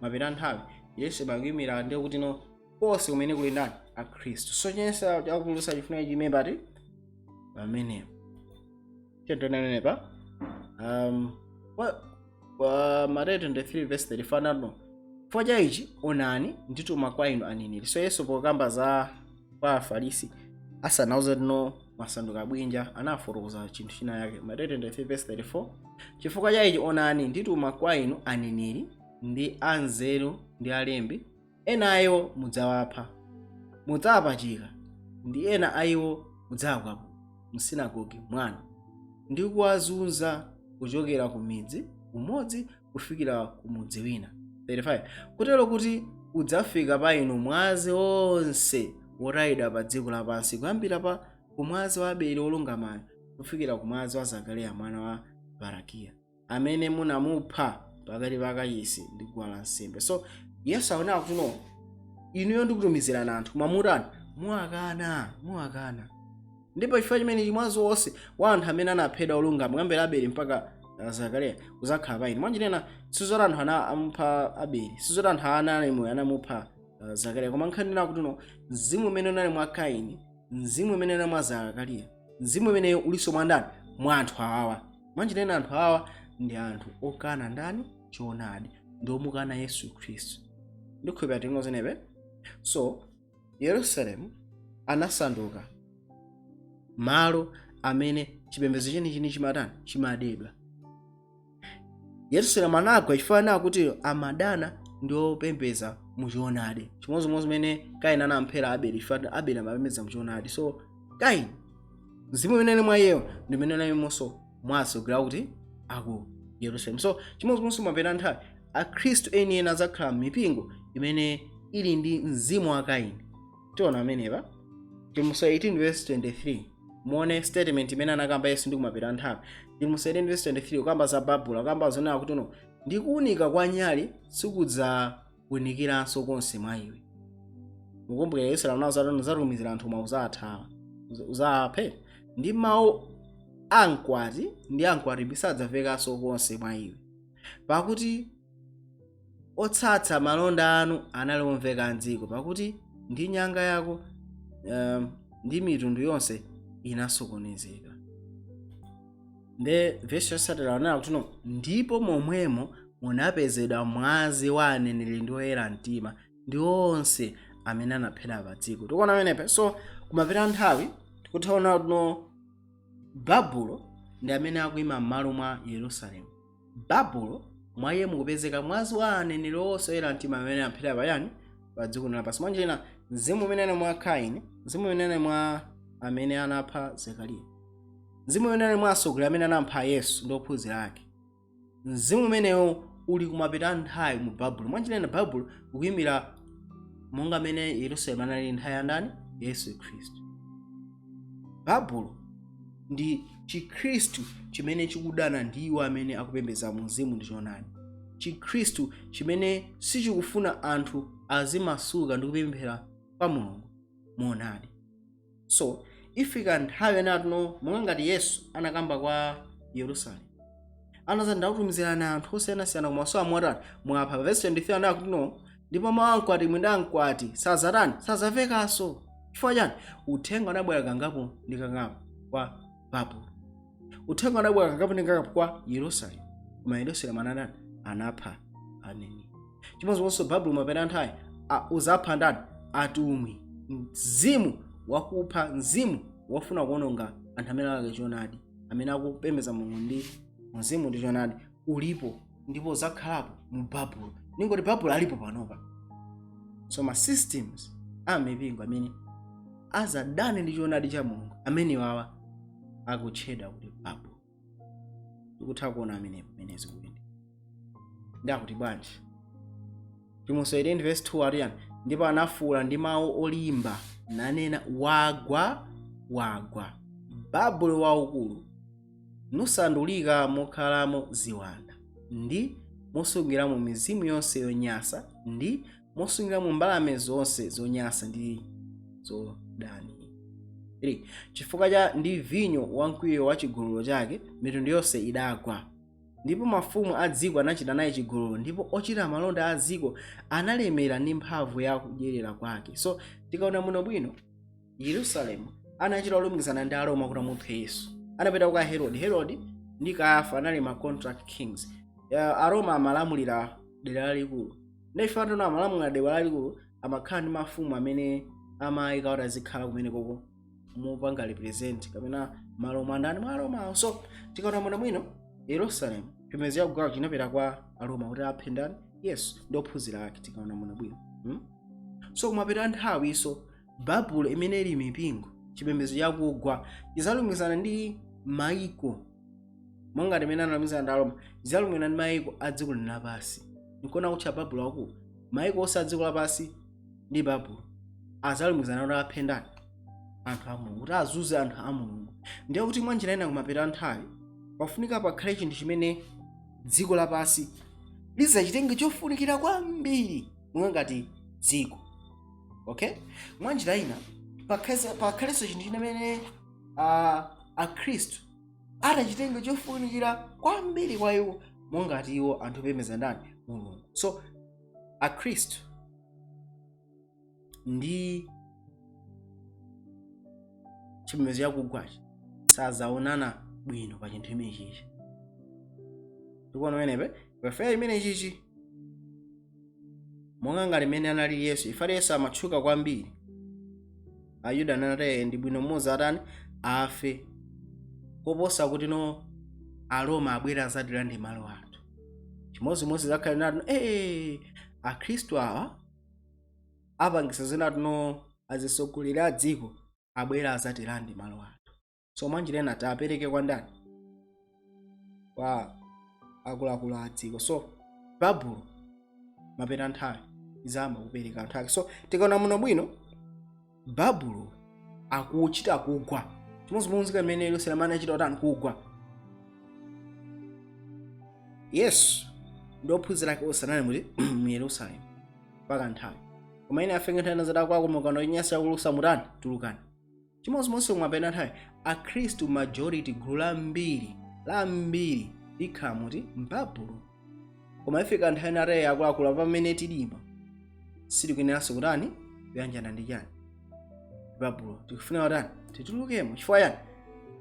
mapeto a nthawi Yerusalemu akuyimira ndiye kuti no konse kumene kuli ndani? Akhristu. So chonyansa chakupululutsa chifunika chime pati? Pamenepo. Chentonenepa kwa Mateyu 23 verse 35 nano, "Chifukwa cha ichi, onani, ndituma kwa inu aneneri." So Yesu pokamba za kwa Afarisi, asanauze tino mwasanduka bwinja, anafotokoza chinthu china yake. Mateyu 23 verse 34, "Chifukwa cha ichi, onani, ndituma kwa inu aneneri ndi anzeru ndi alembi." Ena a iwo mudzawapha, mudzawapachika, ndi ena a iwo mudzawakwapula msinagogi mwanu ndi kuwazunza kuchokera ku midzi umodzi kufikira ku mudzi wina. 35 Kutero kuti udzafika pa inu mwazi wonse wotayidwa pa dziko lapansi, kuyambira pa kumwazi wa Abeli wolungamayo kufikira kumwazi wa Zakariya mwana wa Barakiya, amene munamupha pakati pa kachisi ndi guwa lansembe. So Yesu akunena kuti, "No, inuyo ndikutumizirani anthu, mwamutani? Muwakana, muwakana. Ndipo chifukwa chimene mwazi wonse wa anthu amene anaphedwa olungama, kuyambira Abeli mpaka Zakariya, uzakhala pa inu." Mwanjinena, sizoti anthu ana amupha Abeli, sizoti anthu ana ali anamupha Zakariya, koma nkhani ndina kuti, no, mzimu umene unali mwa Kaini, mzimu umene unali mwa Zakariya, mzimu umene ulinso mwa ndani? Mwa anthu awawa. Mwanjinena, anthu awa ndi anthu okana ndani? Choonadi, ndi omukana Yesu Khristu. Ndikhulupirira tingozenepe. So Yerusalemu anasanduka malo amene chipembedzo chenicheni chimatani? Chimadedwa. Yerusalemu anagwa chifukwa akuti amadana ndi opembedza muchoonadi, chimodzimodzi zimene Kaini anamphera Abeli, chifukwa Abeli amapembedza muchoonadi. So Kaini, mzimu umene uli mwa iyeyo ndi umene unalimonso mwasogera kuti aku Yerusalemu. So chimodzimodzi mapena nthawi, akhristu enieni adzakhala mipingo imene ili ndi mzimu wa Kaini. Tiona amenepa Chivumbulutso 18 verse 23, muone statement imene anakamba Yesu ndi kumapita nthawi. Chivumbulutso 18 verse 23 kukamba za Babulo, akamba zonena kuti, no, ndi kuwunika kwa nyali sikudzawunikiranso konse mwa iwe. Mukumbukira Yesu anawo zatumizira anthu mwa uzathawa, uzaphe, ndi mawu amkwati ndi amkwatibwi sadzamvekanso konse mwa iwe, pakuti otsatsa malonda anu anali omveka mdziko, pakuti ndi nyanga yako ndi mitundu yonse inasokonezeka. Nde vesi yotsatira anena kuti, no, ndipo momwemo munapezedwa mwazi wa aneneri ndi oyera mtima ndi onse amene anaphedwa pa dziko. Tikuona amenepa. So kumapita nthawi tikuthaona kuti, no, Babulo ndi amene akuyima m'malo mwa Yerusalemu. Babulo, mwa iye mukupezeka mwazi wa aneneri onse oyera mtima amene anaphedwa payani? Pa dziko lapansi. Mwanjira, mzimu umene anali mwa Kaini, mzimu umene anali mwa amene anapha Zekariya, mzimu umene anali mwa atsogoleri amene anapha Yesu ndi ophunzira ake, mzimu umenewo uli kumapita nthawi mu Babulo. Mwanjira, Babulo ukuyimira monga amene Yerusalemu anali nthawi ya ndani? Yesu Khristu. Babulo ndi Chikhristu chimene chikudana ndi iwo amene akupembedza mu mzimu ndi choonadi, Chikhristu chimene sichikufuna anthu azimasuka ndi kupemphera kwa Mulungu moonadi. So ifika nthawi enatuno, monga ngati Yesu anakamba kwa Yerusalemu, anaza, "Ndakutumizirani anthu osiyanasiyana, koma so amwatani? Mwapha." Pa verse 23 anakuti, no, ndipo mawu amkwatibwi ndi amkwati sazatani? Sazamvekanso. Chifukwa chani? Uthenga unabwera kangapo ndi kangapo kwa Babulo, uthenga unabwera kangapo ndi kangapo kwa Yerusalemu, koma Yerusalemu anatani? Anapha aneneri. Chimodzimodzinso Babulo mapena nthawi uzapha ndani? Atumwi. Mzimu wakupha, mzimu wofuna kuononga anthu amene alake choonadi, amene akupembedza Mulungu ndi mzimu ndi choonadi, ulipo ndipo uzakhalapo mu Babulo. Ningoti Babulo alipo panopa. So ma systems a mipingo amene azadane ndi choonadi cha Mulungu, amene wawa akutchedwa kuti Babulo. Tikutha kuona amene pamene zikuyenda. Ndakuti bwanji? Chivumbulutso 18 verse 2 atiyani? Ndipo anafuwula ndi mawu olimba nanena, "Wagwa, wagwa Babulo waukulu, nusandulika mokhalamo ziwanda, ndi mosungiramo mizimu yonse yonyansa, ndi mosungiramo mbalame zonse zonyansa ndi zodani." 3 Chifukwa cha ndi vinyo wamkwiyo wa chigololo chake mitundu yonse idagwa, ndipo mafumu a dziko anachita naye chigololo, ndipo ochita malonda a dziko analemera ndi mphamvu ya kudyerera kwake. So tikaona muno bwino, Yerusalemu anachita olumikizana ndi Aroma kuti amuphe Yesu. Anapita kwa Herod. Herod ndi Kayafa anali ma contract kings. Aroma amalamulira dera lalikulu. Ndipo anthu amalamulira dera lalikulu amakhala ndi mafumu amene amayika kuti azikhala kumene koko mopanga represent kapena malo mwa ndani? Mwa Aromawo. So tikaona muno mwino, Yerusalemu chipembedzo chakugawa chinapita kwa Aroma kuti aphe ndani? Yesu ndi ophunzira ake. Tikaona muno bwino, So kumapeto a nthawiso Babulo imene ili mipingo, chipembedzo chakugwa, chizalumikizana ndi maiko monga timene analumikizana ndi Aroma, chizalumikizana ndi maiko a dziko lino lapansi. Nikuona kutcha Babulo wakulu, maiko onse a dziko lapansi ndi Babulo azalumikizana kuti aphe ndani? Anthu a Mulungu, kuti azuze anthu a Mulungu. Ndiye kuti mwanjira ina kumapeto a nthawi pafunika pakhale chinthu chimene dziko lapansi lizachitenge chofunikira kwambiri monga ngati dziko, okay? Mwanjira ina pakhalenso chinthu chimene akhristu atachitenge chofunikira kwambiri kwa iwo mongati iwo anthu opembedza ndani? Mulungu. So akhristu ndi chipembedzo chakugwachi sazaonana bwino pa chinthu chimene chichi. Tikuona pamenepe pafika chimene chichi monga ngati mmene anali Yesu. Ifati Yesu amatchuka kwambiri, Ayuda anati ndi bwino mmodzi atani? Afe, koposa kuti no Aroma abwera azatilande malo athu. Chimodzimodzi zakhale nati akhristu awa apangisa zinati no azitsogoleri a dziko abwera azatilande malo athu. So mwanjira ina tiapereke kwa ndani? Kwa akuluakulu a dziko. So Babulo mapeto nthawi izayamba kupereka anthu ake. So tikaona muno bwino, Babulo akuchita kugwa chimodzimodzi kamene Yerusalemu anachita kutani? Kugwa. Yesu ndi ophunzira ake onse anali muti? Mu Yerusalemu mpaka nthawi, koma ine afike nthawi nazadakwako mukano inyasa yakulusa mutani? Tulukani. Chimodzimodzi kumapeto nthawi akhristu majority, gulu lambiri lambiri likhala muti? Mbabulo. Koma ifika nthawi natayi akuluakulu pamene tilipo sitikuyeneranso kutani? Kuyanjana ndi chani? Babulo. Tikufuna kutani? Titulukemo. Chifukwa chani?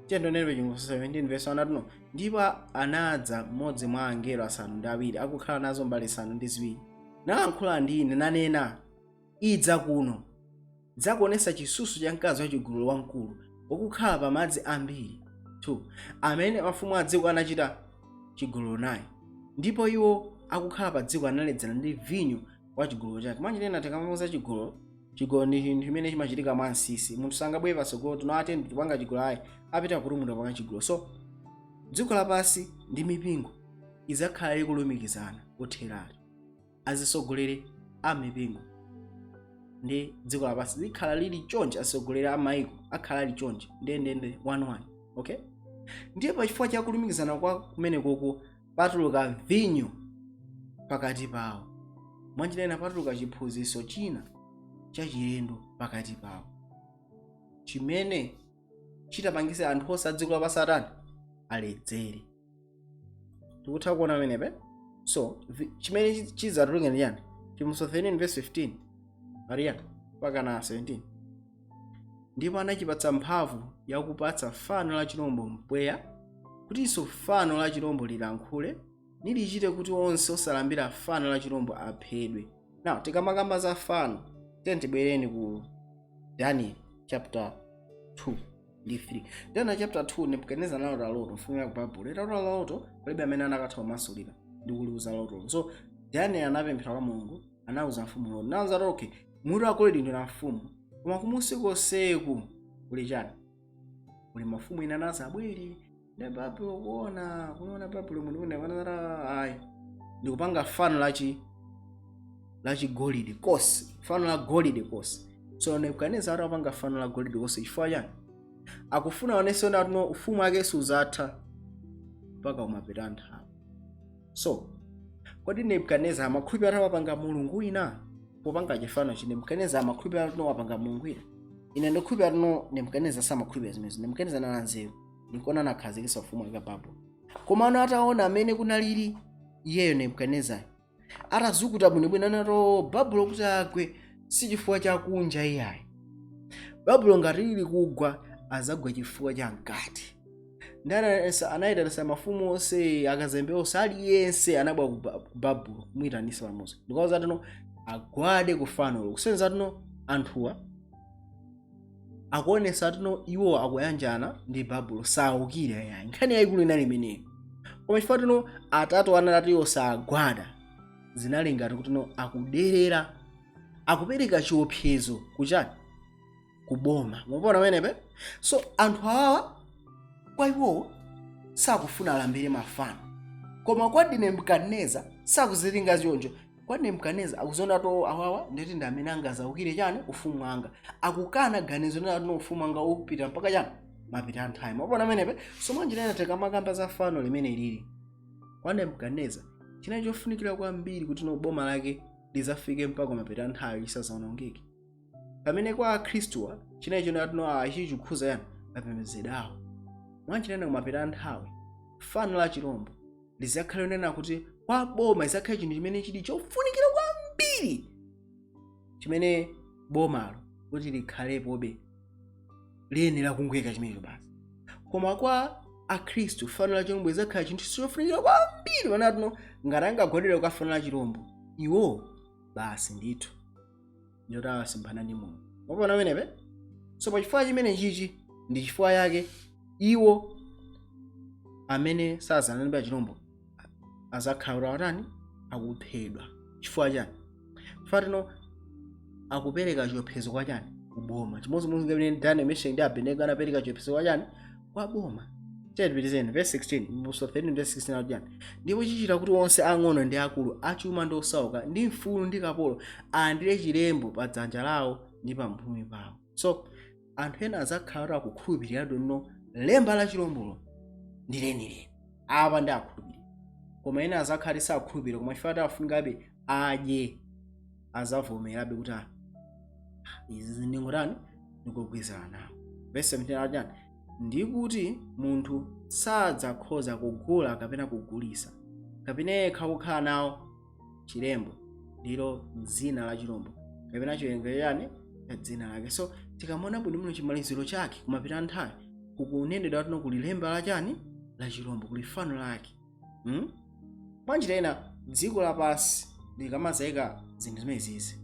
Tiyendonere Chivumbulutso 17 verse 1 atuno: "Ndipo anadza mmodzi mwa angelo asanu ndi awiri akukhala nazo mbale zisanu ndi ziwiri, nalankhula ndi ine, nanena, 'Idza kuno, dzakuonetsa chisusu cha mkazi wachigololo wamkulu, wakukhala pa madzi ambiri, 2 amene mafumu a dziko anachita chigololo naye, ndipo iwo akukhala pa dziko analedzera ndi vinyo wa chigololo chake.'" Mwanjira tikamamuza chigololo, chigololo ndi chinthu chimene chimachitika mwa msisi. Munthu sangabwere patsogolo tino ate ndipanga chigololo, ayi, apita kuti munthu apanga chigololo. So dziko lapansi ndi mipingo izakhala ikulumikizana kotheratu. Azisogoleri a mipingo ndi dziko lapansi likhala lili chonchi, azisogoleri a maiko akhala ali chonchi, ndendende 11, okay? Ndiye pachifukwa cha kulumikizana kwa kumene koko patuluka vinyo pakati pawo. Mwanjira ina patuluka chiphunzitso china chachilendo pakati pawo chimene chitapangisa anthu onse a dziko lapansi atani? Aledzere. Tikutha kuona pamenepe. So chimene chidzatuluke ndi chani? Chivumbulutso 13 verse 15 ariya mpaka na 17: "Ndipo anachipatsa mphamvu yakupatsa fano la chirombo mpweya, kutinso fano la chirombo lilankhule, nilichite kuti onse osalambira fano la chirombo aphedwe." Now tikamakamba za fano, tiye tibwereni ku Daniel chapter 2 ndi 3. Daniel chapter 2, Nebukadinezar analota loto, mfumu ya ku Babulo. Italota loto, palibe amene anakatha kumasulira ndi kuliuza lotolo. So Daniel anapemphera kwa Mulungu, anauza mfumu loto, nauza kuti, "Okay, mutu wa golide ndi la mfumu, koma kumusi konseku kuli chani? Kuli mafumu ina anazabwere." Ndi Babulo kuona kuona Babulo munthu mwina kanazara ayi, ndikupanga fano lachigolide kosi, fano la golide kosi. So Nebukadinezar atapanga fano la golide kosi, chifukwa chani? Akufuna aonese kuti no, ufumu wake suzatha mpaka umapita nthawi. So kodi Nebukadinezar amakhulupirira wapanga mulungu wina popanga chifano chi? Nebukadinezar amakhulupirira kuti no, wapanga mulungu wina? Ine ndikukhulupirira kuti no, Nebukadinezar samakhulupirira zimenezi. Nebukadinezar anali nzeru, ndikuona anakhazikitsa ufumu wake Babulo. Koma ano ataona amene kunalili iyeyo Nebukadinezar atazukuta bwinobwino, anato Babulo kuti agwe si chifukwa chakunja iyayi. Babulo ngati lili kugwa, azagwa chifukwa cha mkati. Ndi anayitanisa mafumu onse, akazembe onse, aliyense anabwa ku Babulo kumuyitanisa pamodzi ndikauza tino agwade ku fanolo, kusenza tino anthuwa akuonesa tino iwo akuyanjana ndi Babulo, saukira yayi. Nkhani yayikulu inali imeneyo. Koma chifukwa tino atatu anatati iwo sagwada, zinali ngati kuti no, akuderera Akupereka chiopsezo kuchani? Kuboma. Mukuona pamenepe? So anthu awawa, kwa iwowo sakufuna alambire mafano, koma kwa Nebukadineza sakuzilinga choncho. Kwa Nebukadineza akuziona to awawa nditi ndi amene angazaukire chani? Ufumu wanga. Akukana ganizo lina tino ufumu wanga upita mpaka chani? Mapita a nthawi. Mukuona pamenepe? So mwanjira tikamakamba za fano limene lili kwa Nebukadineza, chinali chofunikira kwambiri kuti no boma lake lizafike mpaka mapita a nthawi lisazaonongeke, pamene kwa akhristuwa chinali chona tino achi chikhuza yani? Mapembedzedwe. Mwanjira kumapita a nthawi fano la chirombo lizakhale lonena kuti kwa boma lizakhale chinthu chimene chili chofunikira kwambiri, chimene bomalo kuti likhalepobe liyenera kungweka chimenecho basi. Koma kwa akhristu fano la chirombo lizakhala chinthu chofunikira kwambiri, panatino ngati angagwadire kwa fano la chirombo iwo basi ndithu ndiyoti awasemphana ndi Mulungu. Mwaona pamenepe? So pachifukwa chimene chichi ndi chifukwa yake iwo amene sazalambira chirombo azakhala kuti awatani? Akuphedwa. Chifukwa chani? Chifukwa tino akupereka chiopsezo kwa chani? Kuboma. Chimodzimodzi ngati Daniel, Meshaki ndi Abednego anapereka chiopsezo kwa chani? Kwa boma. Tipitizeni verse 16, Muso 13 verse 16 akuti chani? Ndipo chichita kuti onse ang'ono ndi akulu, achuma ndi osauka, ndi mfulu ndi kapolo, alandire chilembo pa dzanja lawo ndi pa mphumi pawo. So anthu ena azakhala kuti akukhulupirira no lemba la chilombolo ndi lenileni, apa ndi akhulupirira, koma ena azakhala sakhulupirira, koma chifukwa afunikabe adye azavomerabe kuti ah, izi ndingotani? Ndikugwizana nawo. Verse 17 akuti chani? Ndi kuti munthu sadzakhoza kugula kapena kugulisa, kapena yekha kukhala nawo chilembo, ndilo dzina la chilombo, kapena chiwerengero chani? Cha dzina lake. So tikamaona bwinobwino chimaliziro chake kumapita nthawi, kukunenedwa tino kuli lemba la chani? La chilombo, kuli fano lake. Mwanjira ina dziko lapansi likamazayika zinthu zimenezi,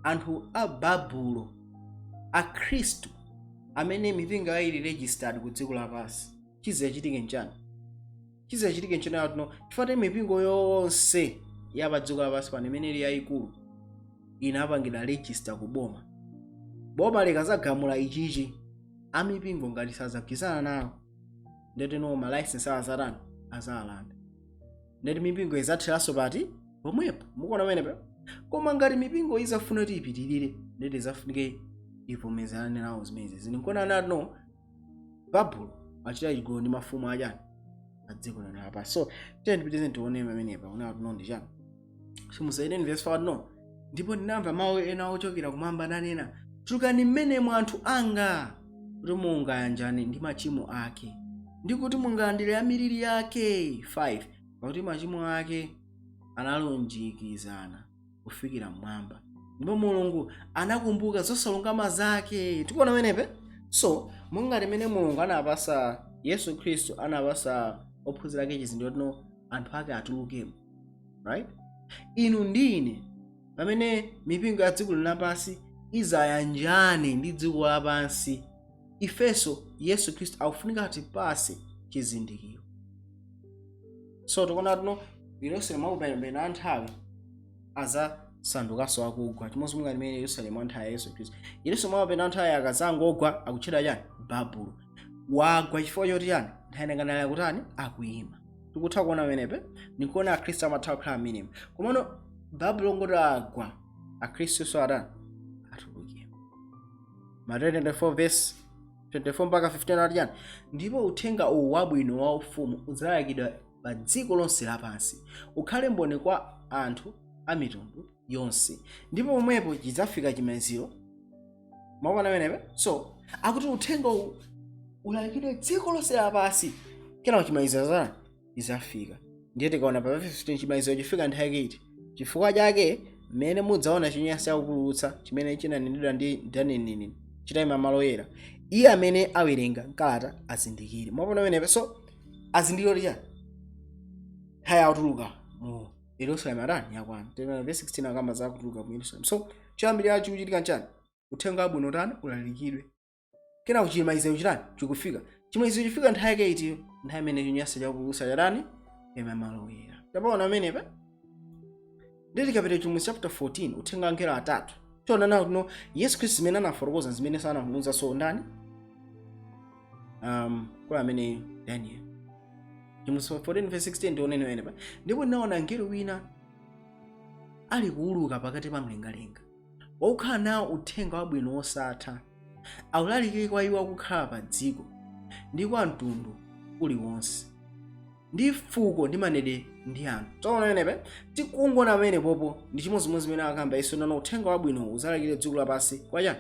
anthu a Babulo, akhristu amene mipingo yawo ili registered ku dziko lapansi, chizachitike nchani? Chizachitike nchani? Tino chifukwa mipingo yonse ya pa dziko lapansi pano imene ili yayikulu inapangidwa register ku boma. Boma likazagamula ichichi, amipingo ngati sazagwizana nawo, ndetino ma license awo azatani? Azalanda. Ndeti mipingo izatheranso pati? Pomwepo. Mukuona pamenepo? Koma ngati mipingo izafuna kuti ipitirire, ndeti izafunike ivomezane nawo zimenezi. Zinikuona natino Babulo achita chigololo ndi mafumu achani? A dziko lino lapansi. So tiye tipitize, tione pamenepa kuna tino ndi chani. Chivumbulutso 18 verse 4 no: Ndipo ndinamva mawu ena ochokera kumwamba nanena, "Tulukani mmenemo, anthu anga, kuti mungayanjane ndi machimo ake, ndi kuti mungalandire ya miliri yake." 5 Pakuti machimo ake analunjikizana kufikira mmwamba, ndipo Mulungu anakumbuka zosalungama zake. Tikuona pamenepe? So monga limene Mulungu anapasa, Yesu Khristu anapasa ophunzira ake chizindikiro tino anthu ake atulukemo, right? Inu ndi ine, pamene mipingo ya dziko lapansi izayanjane ndi dziko lapansi, ifenso Yesu Khristu akufunika atipase chizindikiro. So tikuona tino Yerusalemu akupembena a nthawi azasandukanso akugwa, chimodzi monga limene Yerusalemu anthawi ya Yesu Khristu. Yerusalemu akupembena nthawi akazangogwa akutchedwa chani? Babulo. Wagwa chifukwa choti chani? Nthawi inanganali akutani? Akuyima. Tikutha kuona pamenepe? Ndikuona akhristu amatha kukhala amenemo, komano Babulo ngoti agwa, akhristu so atani? Atuluke. Mateyu 24 verse 24 mpaka 15 ati chani? Ndipo uthenga uwu wabwino wa ufumu udzalalikidwa pa dziko lonse lapansi, ukhale mboni kwa anthu a mitundu yonse, ndipo pomwepo chidzafika chimaliziro. Mwaona pamenepe? So akuti uthenga uwu ulalikidwe dziko lonse lapansi, kenako chimaliziro zana idzafika. Ndiye tikaona pa verse 15, chimaliziro chifika nthawi iti? Chifukwa chake mmene mudzaona chinyansa chakupululutsa chimene chinanenedwa ndi Danieli chitayima malo oyera, iye amene awerenga mkalata azindikire. Mwaona pamenepe? So azindikire kuti chani? Nthawi yakutuluka mu Yerusalemu atani? Yakwana. Tena verse 16 akamba za kutuluka mu Yerusalemu. So choyambirira chikuchitika nchani? Uthenga wabwino tani? Ulalikidwe. Kenako chimaliziro chitani? Chikufika. Chimaliziro chifika nthawi yake itiyo? Nthawi imene chinyansa chakupululutsa chatani? Chayima malo oyera. Tapaona pamenepa? Ndi tikapita Chivumbulutso chapter 14, uthenga wa angelo atatu, tiona nawo tino Yesu Khristu zimene anafotokoza, zimene sanamuuza. So ndani kula amene Daniel, Chivumbulutso 14 verse 16, tionene wenepa: "Ndipo ndinaona mngelo wina ali kuuluka pakati pa mlengalenga, wakukhala nawo uthenga wabwino wosatha, awulalikire kwa iwo akukhala pa dziko, ndi kwa mtundu uliwonse, ndi fuko, ndi manenedwe, ndi anthu." Taona wenepe, tikungona pamene popo ndi chimodzimodzi zimene akamba Yesu nano: uthenga wabwino uzalalikire dziko lapansi kwa chani?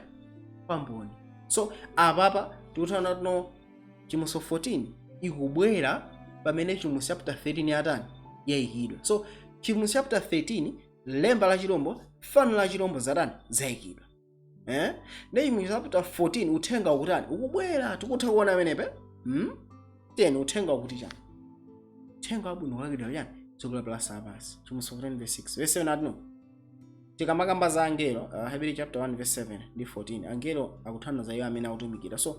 Kwa mboni. So apapa tikuthaona tino Chivumbulutso 14 ikubwera pamene Chivumbulutso chapter 13 yatani? Yayikidwa. So Chivumbulutso chapter 13, lemba la chilombo, fano la chilombo zatani? Zayikidwa, eh? Ndi Chivumbulutso chapter 14 uthenga ukutani? Ukubwera. Tikutha kuona amenepe, 10 uthenga ukuti chani? Uthenga wabwino ukulalikidwa chani? Dziko lapansi apasi. Chivumbulutso 14 verse 6, verse 7 atino tikamakamba za angelo, Hebrew chapter 1 verse 7 ndi 14, angelo akuthandiza iwo amene akutumikira. So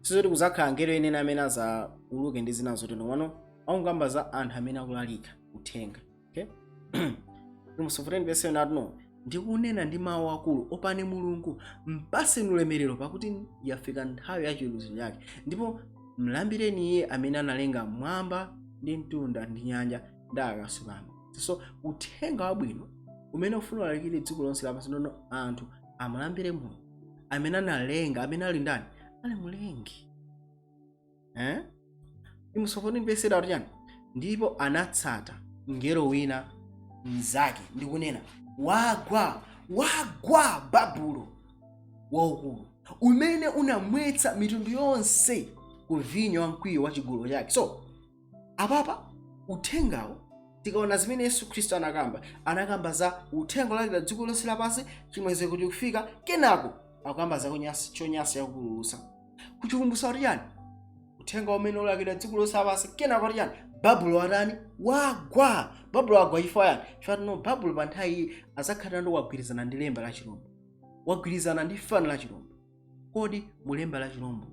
sizoti kuzakhala angelo enene amene azauluke ndi zina zotero wano, akukamba za anthu amene akulalika uthenga, okay? Chivumbulutso 14 verse 7 atino: "Ndikunena ndi mawu akulu, opani Mulungu, mpaseni ulemerero, pakuti yafika nthawi ya chiweruzo chake, ndipo mlambireni iye amene analenga mwamba ndi mtunda ndi nyanja ndi akasupe amadzi." So uthenga wabwino umene ufuna ulalikire dziko lonse lapansi nono, anthu amalambire Mulungu amene analenga, amene ali ndani? Ali mlengi, eh? Chivumbulutso 14 verse 8 akuti chani? "Ndipo anatsata mngelo wina mnzake ndikunena, Wagwa, wagwa Babulo waukulu, umene unamwetsa mitundu yonse ku vinyo wa mkwiyo wa chigololo chake." So apapa uthengawo, tikaona zimene Yesu Khristu anakamba, anakamba za uthenga olalikira dziko lonse lapansi, chimweze kuti kufika kenako akukamba za chonyansa chakupululutsa. Kuchivumbulutso kuti chani? Uthenga umene olalikira dziko lonse lapansi, kenako kuti chani? Babulo watani? Wagwa. Babulo wagwa chifukwa yani? Chifukwa tino Babulo pa nthawi iyi azakhala ndo wagwirizana ndi lemba la chilombo, wagwirizana ndi fano la chilombo. Kodi mu lemba la chilombo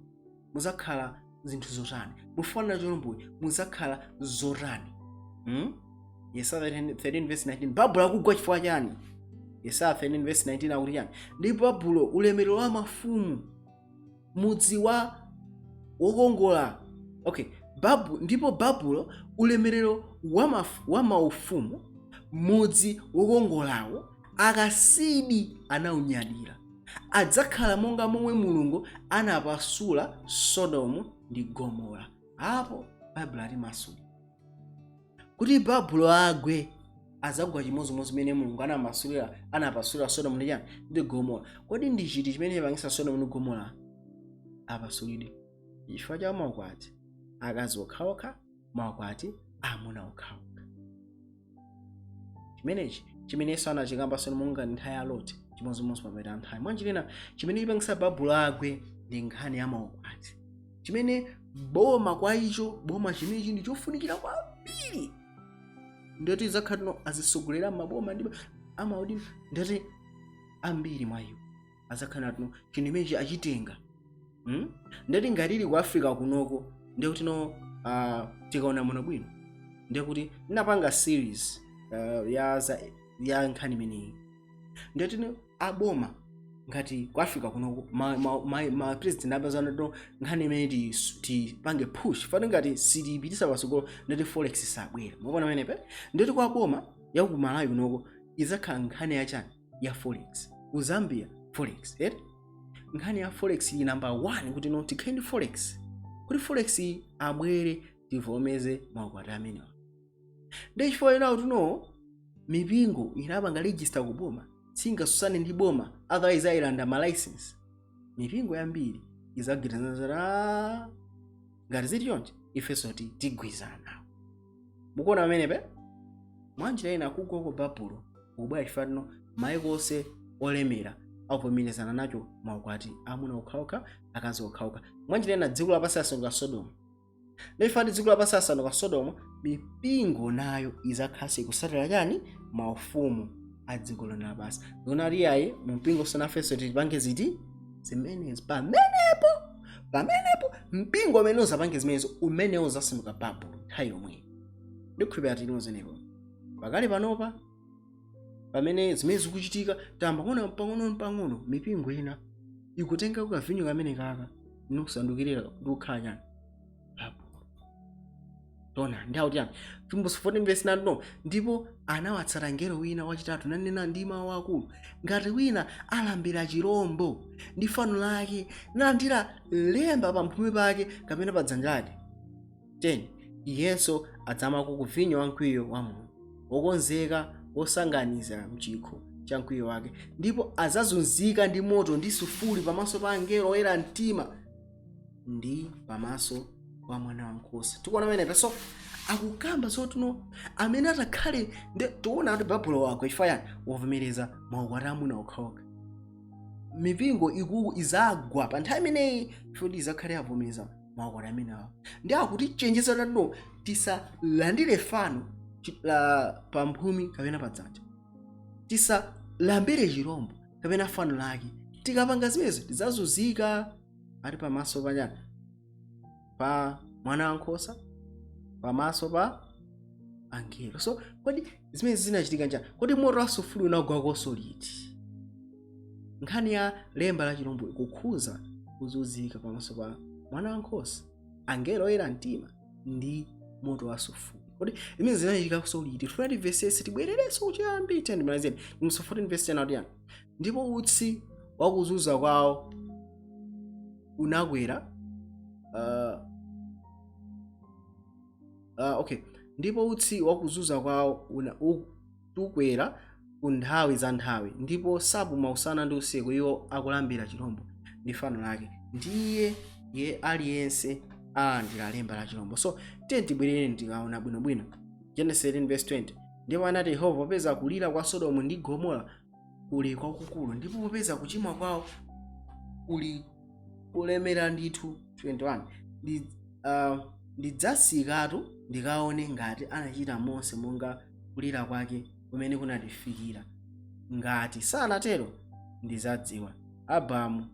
muzakhala zinthu zotani? Mu fano la chilombo muzakhala zotani? Yesaya 13 verse 19, Babulo akugwa chifukwa chani? Yesaya 13 verse 19 akuti chani? "Ndi Babulo, ulemerero wa mafumu, mudzi wa wokongola." Okay, "Ndipo Babulo, ulemerero wa maufumu, mudzi wokongolawo, Akasidi anawunyadira, adzakhala monga momwe Mulungu anapasula Sodomu ndi Gomora." Apo Baibulo atimasula kuti Babulo agwe, azagwa chimodzimodzi zimene Mulungu anamasulira, anapasulira Sodomu ndi chani? Ndi Gomora. Kodi ndi chiti chimene chipangisa Sodomu ndi Gomora apasulidwe? Chifukwa cha maukwati akazi okhaokha, maukwati amuna okhaokha. Chimenechi chimene Yesu anachikamba sono monga nthawi ya Loti, chimodzimodzi pamene nthawi. Mwanjirina, chimene chipangisa Babulo agwe ndi nkhani ya maukwati, chimene boma kwa icho boma chimenechi ndi chofunikira kwambiri. Ndoti zakhala tino azisogolera maboma ndi amaudini, ndoti ambiri mwa iwo azakhala tino chinthu chimenechi achitenga, Ndoti ngati ili ku Africa kunoko, ndikuti no tikaona muno bwino, ndikuti ndinapanga series ya nkhani imeneyi. Ndoti no aboma ngati ku Africa kunoko, ma president apazana to nkhani imene tipange push fane, ngati sitiyipitisa pasogolo ndoti forex sabwera. Mukuona pamenepe? Ndoti kwa boma ya ku Malawi kunoko izakhala nkhani yachani? Ya forex. Ku Zambia forex, eh? Nkhani ya forex ili number 1, kuti no tikhale ndi forex, kuti forex abwere tivomeze maukwati amenewa. Ndi chifukwa ina kuti no mipingo inapanga register ku boma, singasusane ndi boma, otherwise ayilanda ma license. Mipingo yambiri izagwirizana ngati zili choncho, ifenso tigwizana nawo. Mukuona pamenepe? Mwanjira ina kugwa kwa Babulo kubwera chifukwa tino maiko onse olemera akuvomerezana nacho maukwati amuna okhaokha, akazi okhaokha. Mwanjira ina dziko lapansi lasanduka Sodomu. Ndifati dziko lapansi lasanduka Sodomu, mipingo nayo izakhalanso ikusatira chani? Maufumu a dziko lino lapansi. Ndikuona iyayi, mu mpingo sonafenso tipange ziti? Zimenezi. Pamenepo mpingo umene uzapange zimenezo, umene uzasanduka Babulo nthawi yomweyo. Ndikhulupirira tili zenepo pakali panopa. Pamene zimene zikuchitika, tamba kuona pang'ono pang'ono mipingo ina ikutenga kavinyo kamene kaka nikusandukirira ndikukhala chani? Babulo. Tona ndi akuti yani? Chivumbulutso 14 verse 9: no, ndipo anawatsata ngelo wina wachitatu, nanena ndi mawu akulu, "Ngati wina alambira chirombo ndi fano lake, nalandira lemba pamphumi pake kapena pa dzanja lake," 10, "iyenso adzamwako ku vinyo wamkwiyo wa Mulungu, wokonzeka wosanganiza mchikho cha mkwiyo wake, ndipo adzazunzika ndi moto ndi sufuli pamaso pa angelo oyera mtima ndi pamaso pa Mwana wankhosa." Tikuona pamenepa. So akukamba zotino amene atakhale ndi, tikuona kuti Babulo wagwa chifukwa yani? Wavomereza maukwati amuna okhaokha. Mipingo iku izagwa pa nthawi imeneyi chifukwa izakhale yavomereza maukwati amenewa. Ndi akutichenjeza tatino tisalandire fano pamphumi kapena padzanja, tisalambire chirombo kapena fano lake. Tikapanga zimenezo tidzazunzika ati pamaso pachani? Pa Mwana wankhosa, pamaso pa angelo. So kodi zimene zinachitika njani? Kodi moto wa sufuli unagwakonso liti? Nkhani ya lemba la chirombo ikukhuza kuzunzika pamaso pa Mwana wankhosa, angelo oyera mtima ndi moto wa sufuli. Kodi zimene zinachitikanso liti? Tifuna timvesese, tibwererenso kuchiyambi. Tiyandimalizeni Chivumbulutso 14 verse 10 akuti yani? Ndipo utsi wakuzunza kwawo unakwera, okay, ndipo utsi wakuzunza kwawo tukwera ku nthawi za nthawi, ndipo sapuma usana ndi usiku iwo akulambira chirombo ndi fano lake, ndiye ye aliyense alandira lemba la chirombo. So tiye tibwerere, tikaona bwinobwino Genesis 18 verse 20: Ndipo anati Yehova, "Popeza kulira kwa Sodomu ndi Gomora kuli kwakukulu, ndipo popeza kuchimwa kwawo kuli kulemera ndithu," 21, "Ndidzatsikatu ndikaone ngati anachita monse monga kulira kwake kumene kunatifikira. Ngati sanatero, ndidzadziwa." Abrahamu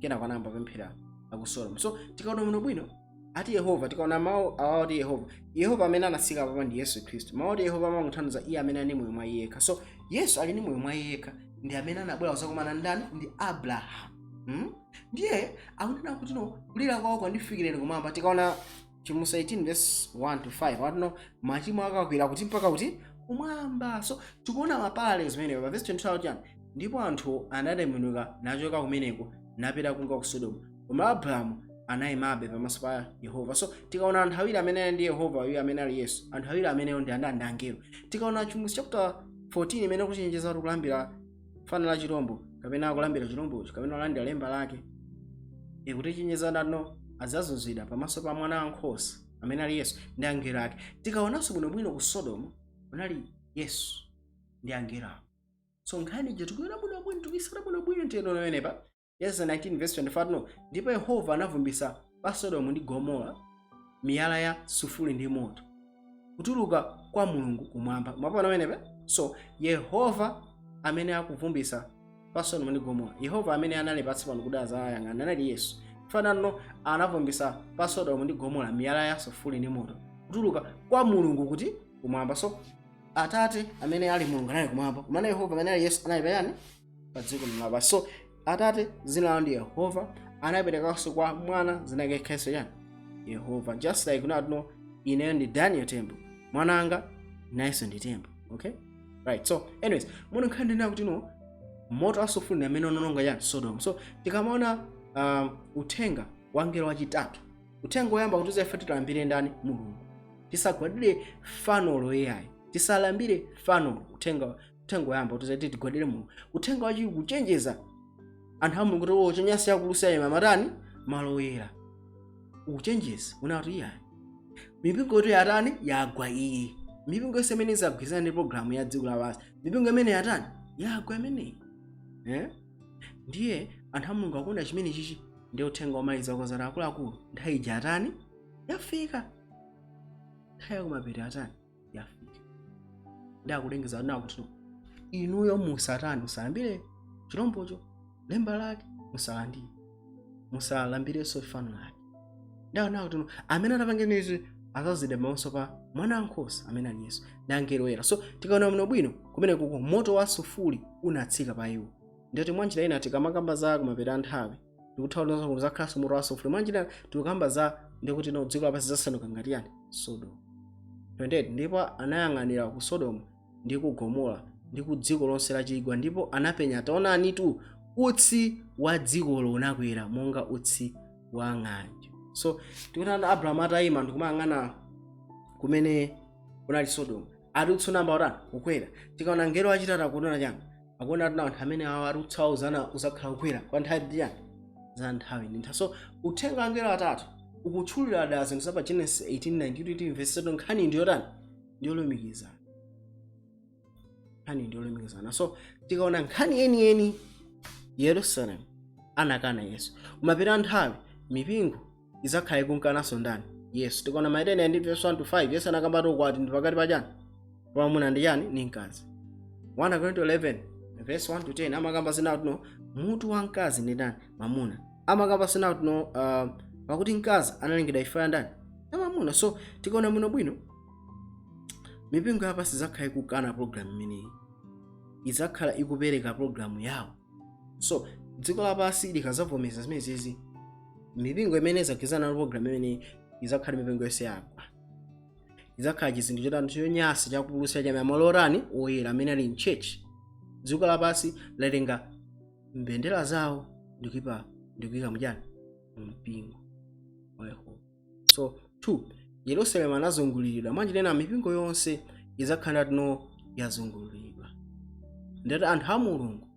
kenako anayamba kupemphera aku Sodomu. So tikaona bwino bwino ati Yehova, tikaona mawu awawo ati Yehova, Yehova amene anasika papa ndi Yesu Khristu. Mawu ati Yehova amakuthandiza iye amene ali ndi moyo mwa iye yekha. So Yesu ali ndi moyo mwa iye yekha, ndi amene anabwera kuzakumana ndani? Ndi Abrahamu, Ndiye akunena kuti no, kulira kwawo kwandifikireni kumwamba. Tikaona Chivumbulutso 18 verse 1 to 5 ati no, machimo akakwera kuti mpaka kuti? Kumwamba. So tikuona ma parallels zimenewo. Pa verse 22 chani? Ndipo anthu anatembenuka nachoka kumeneko, napita kunka ku Sodomu, koma Abrahamu anayimabe pamaso pa Yehova. So tikaona anthu awiri amene ali ndi Yehova, iye amene ali Yesu, anthu awiri amenewo ndi andani? Ndi angelo. Tikaona Chivumbulutso chapter 14 imene kuchenjeza kuti kulambira fano la chirombo kapena kulambira chirombocho kapena kulandira lemba lake, ikutichenjeza ndano adzazunzidwa pamaso pa Mwana wankhosa amene ali Yesu ndi angelo ake. Tikaonanso bwinobwino, ku Sodomu kunali Yesu ndi angelo awo. So nkhani ija tikuona bwinobwino, tikuyisana bwinobwino. Tiyeno pamenepa Genesis 19 verse 25: no, ndipo Yehova anavumbisa pa Sodomu ndi Gomora miyala ya sufuli ndi moto kutuluka kwa Mulungu kumwamba. Mwapona pamenepa? So Yehova amene akuvumbisa pa Sodomu ndi Gomora, Yehova amene anali pansi pano kuti azayang'ana anali Yesu. Fanano anavumbisa pa Sodomu ndi Gomora miyala ya sufuli ndi moto kutuluka kwa Mulungu kuti? Kumwamba. So Atate amene ali Mulungu anali kumwamba, kumene Yehova amene ali Yesu anali payani? Pa dziko lapansi. So Atate dzina lawo ndi Yehova, anaperekanso kwa Mwana dzina lake khalenso yani? Yehova. Just like kunatino ineyo ndi Daniel Tembo, mwana anga nayenso ndi Tembo. Okay, right. So anyways, muno nkhani ndina kuti no, moto wa sulfuri amene unononga yani? Sodom. So tikamaona uthenga wa ngelo wachitatu, uthenga woyamba kutiza ife tilambire ndani? Mulungu. Tisagwadire fanolo iyayi, tisalambire fanolo. Uthenga woyamba kutiza ti tigwadire Mulungu. Uthenga wachiwiri kuchenjeza anthu a Mulungu kuti o chonyansa yakulusa matani malo oyera. Ukuchenjeza unati iyayi, mipingo yoto yatani? Yagwa iyi. Mipingo yonse imene izagwirizana ndi programu ya dziko lapansi, mipingo imene yatani? Yagwa imeneyi, eh? Ndiye anthu a Mulungu akuona chimene chichi ndiye uthenga womaliza kozati akuluakulu, nthawi ija atani? Yafika. Nthawi yakumapeto atani? Yafika. Ndi akulengeza na kuti no, inuyo musatani? Musalambire chilombocho, lemba lake musalandire, musalambirenso fano lake. Ndi akuona kuti no, amene atapange izi. Azazidwa pamaso pa Mwana wankhosa amene ali Yesu ndi angelo oyera. So tikaona bwino bwino, kumene kuko moto wa sufuli unatsika pa iwo. Ndiyoti mwanjira ina tikamakamba za kumapeto a nthawi, tikuthawa kuzakhalanso moto wa sufuli. Mwanjira tikukamba za ndikuti no dziko lapansi zasanduka ngati yani? Sodomu. 28 ndipo anayang'anira ku Sodomu ndi ku Gomora ndi ku dziko lonse la chigwa, ndipo anapenya, taonani tu, utsi wa dzikolo unakwera monga utsi wa ng'anjo. So tikuti Abrahamu atayima ndikumayang'ana kumene kunali Sodomu, ati utsi unamba utani? Kukwera. Tikaona ngelo achitatu akuona chani? Akuona tina anthu amene awa ati utsi wawo uzana uzakhala kukwera kwa nthawi ndi chani? Za nthawi ndi nthawi. So uthenga wa angelo atatu ukutchulira da zinthu za pa Genesis 18:19 kuti timveseto nkhani ndiyotani? Ndiyolumikizana. Nkhani ndiyolumikizana. So tikaona nkhani yeniyeni, Yerusalemu anakana Yesu. Kumapeto nthawi mipingo izakhala ikunkananso ndani? Yesu. Tikaona Mateyu ndi verse 1 to 5, Yesu anakamba ukwati ndi pakati pa chani? Pamuna ndi chani? Ni mkazi. 1 Korinto 11 verse 1 to 10 amakamba zina kuti no mutu wa mkazi ndi ndani? Mamuna. Amakamba zina kuti no pakuti mkazi analengedwa ifa ya ndani? Ya mamuna. So tikaona bwinobwino, mipingo yapasi izakhala ikukana program imeneyi, izakhala ikupereka program yawo. So dziko lapansi likazavomereza zimenezi, mipingo imene izagwirizana na program imeneyi izakhala mipingo yonse yagwa. Izakhala chizindikiro chotani? Chonyasa chakupulutsa cha malo otani? Oyera amene ali mchurch. Dziko lapansi latenga mbendera zawo ndikuipa ndikuyika muchani? Mumpingo wa Yehova. So 2 Yerusalemu anazunguliridwa. Mwanjira mipingo yonse izakhala tino yazunguliridwa, ndati anthu a Mulungu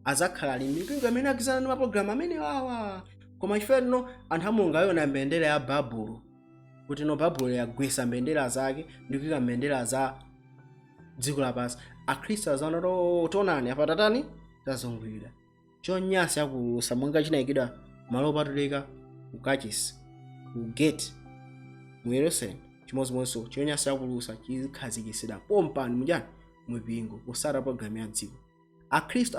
azakhala ali mipingo imene agwirizana ndi mapulogalamu amene wawa. Koma chifukwa tino anthu a Mulungu ayona mbendera ya Babulo, kuti no Babulo yagwesa mbendera zake ndikuyika mbendera za dziko lapansi, Akhristu azaona, "Tionani apa tatani? Tazungulira." Chonyansa chakupululutsa monga chinayikidwa malo opatulika ku kachisi, ku gate mu Yerusalemu, chimodzimodzinso chonyansa chakupululutsa chikhazikitsidwa pompano muchani? Mipingo kusata programu ya dziko. Akhristu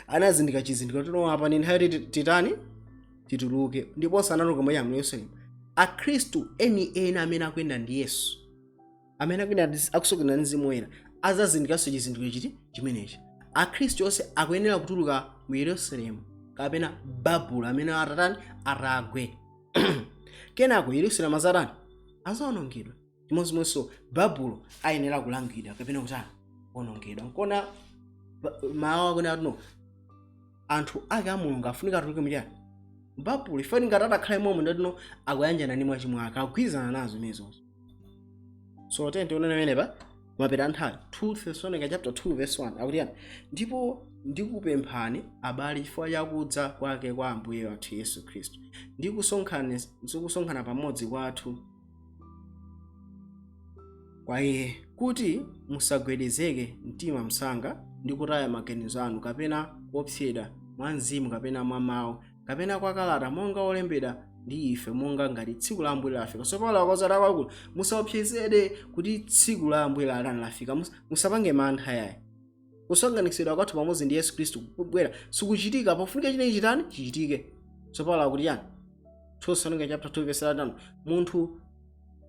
anazindika chizindikiro tino apa ni nthawi yoti titani? Tituluke. Ndiponso anatuluka mwa mu Yerusalemu. Akhristu eni ena amene akuyenda ndi Yesu, amene akuyenda akusokera ndi Mzimu Woyera, azazindikanso chizindikiro chiti? Chimenechi. Akhristu onse akuyenera kutuluka mu Yerusalemu kapena Babulo amene atatani? Atagwe. Kenako Yerusalemu azatani? Azawonongedwa. Chimodzimodzinso Babulo ayenera kulangidwa kapena kutani? Kuwonongedwa. Nkona mawu akunena kuti no anthu ake a Mulungu afunika atuluke muchani? Babulo. Ifani ngati atakhale momwe, ndatino akuyanjana ndi mwachimwa ake, akugwirizana nazo imenezozo. So tiyeni tionene pamenepa mapeto nthawi. 2 Thessalonica chapter 2 verse 1 akuti yani? "Ndipo ndikupemphani, abale, chifukwa chakudza kwake kwa Ambuye wathu Yesu Khristu ndi kusonkhana pamodzi kwathu kwa iye, kuti musagwedezeke mtima msanga ndi kutaya maganizo anu, kapena kuopsedwa mwa mzimu, kapena mwa mawu, kapena kwa kalata monga olembedwa ndi ife, monga ngati tsiku la Ambuye lafika." So Paulo akozati, akuluakulu, musaopsezedwe kuti tsiku la Ambuye latani? Lafika. Musapange mantha yayi. Kusonkhanitsidwa kwathu pamodzi ndi Yesu Khristu kubwera sikuchitika, pofunika chine chitani? Chichitike. So Paulo akuti yani? 2 Thessalonica chapter 2 verse 5, "Munthu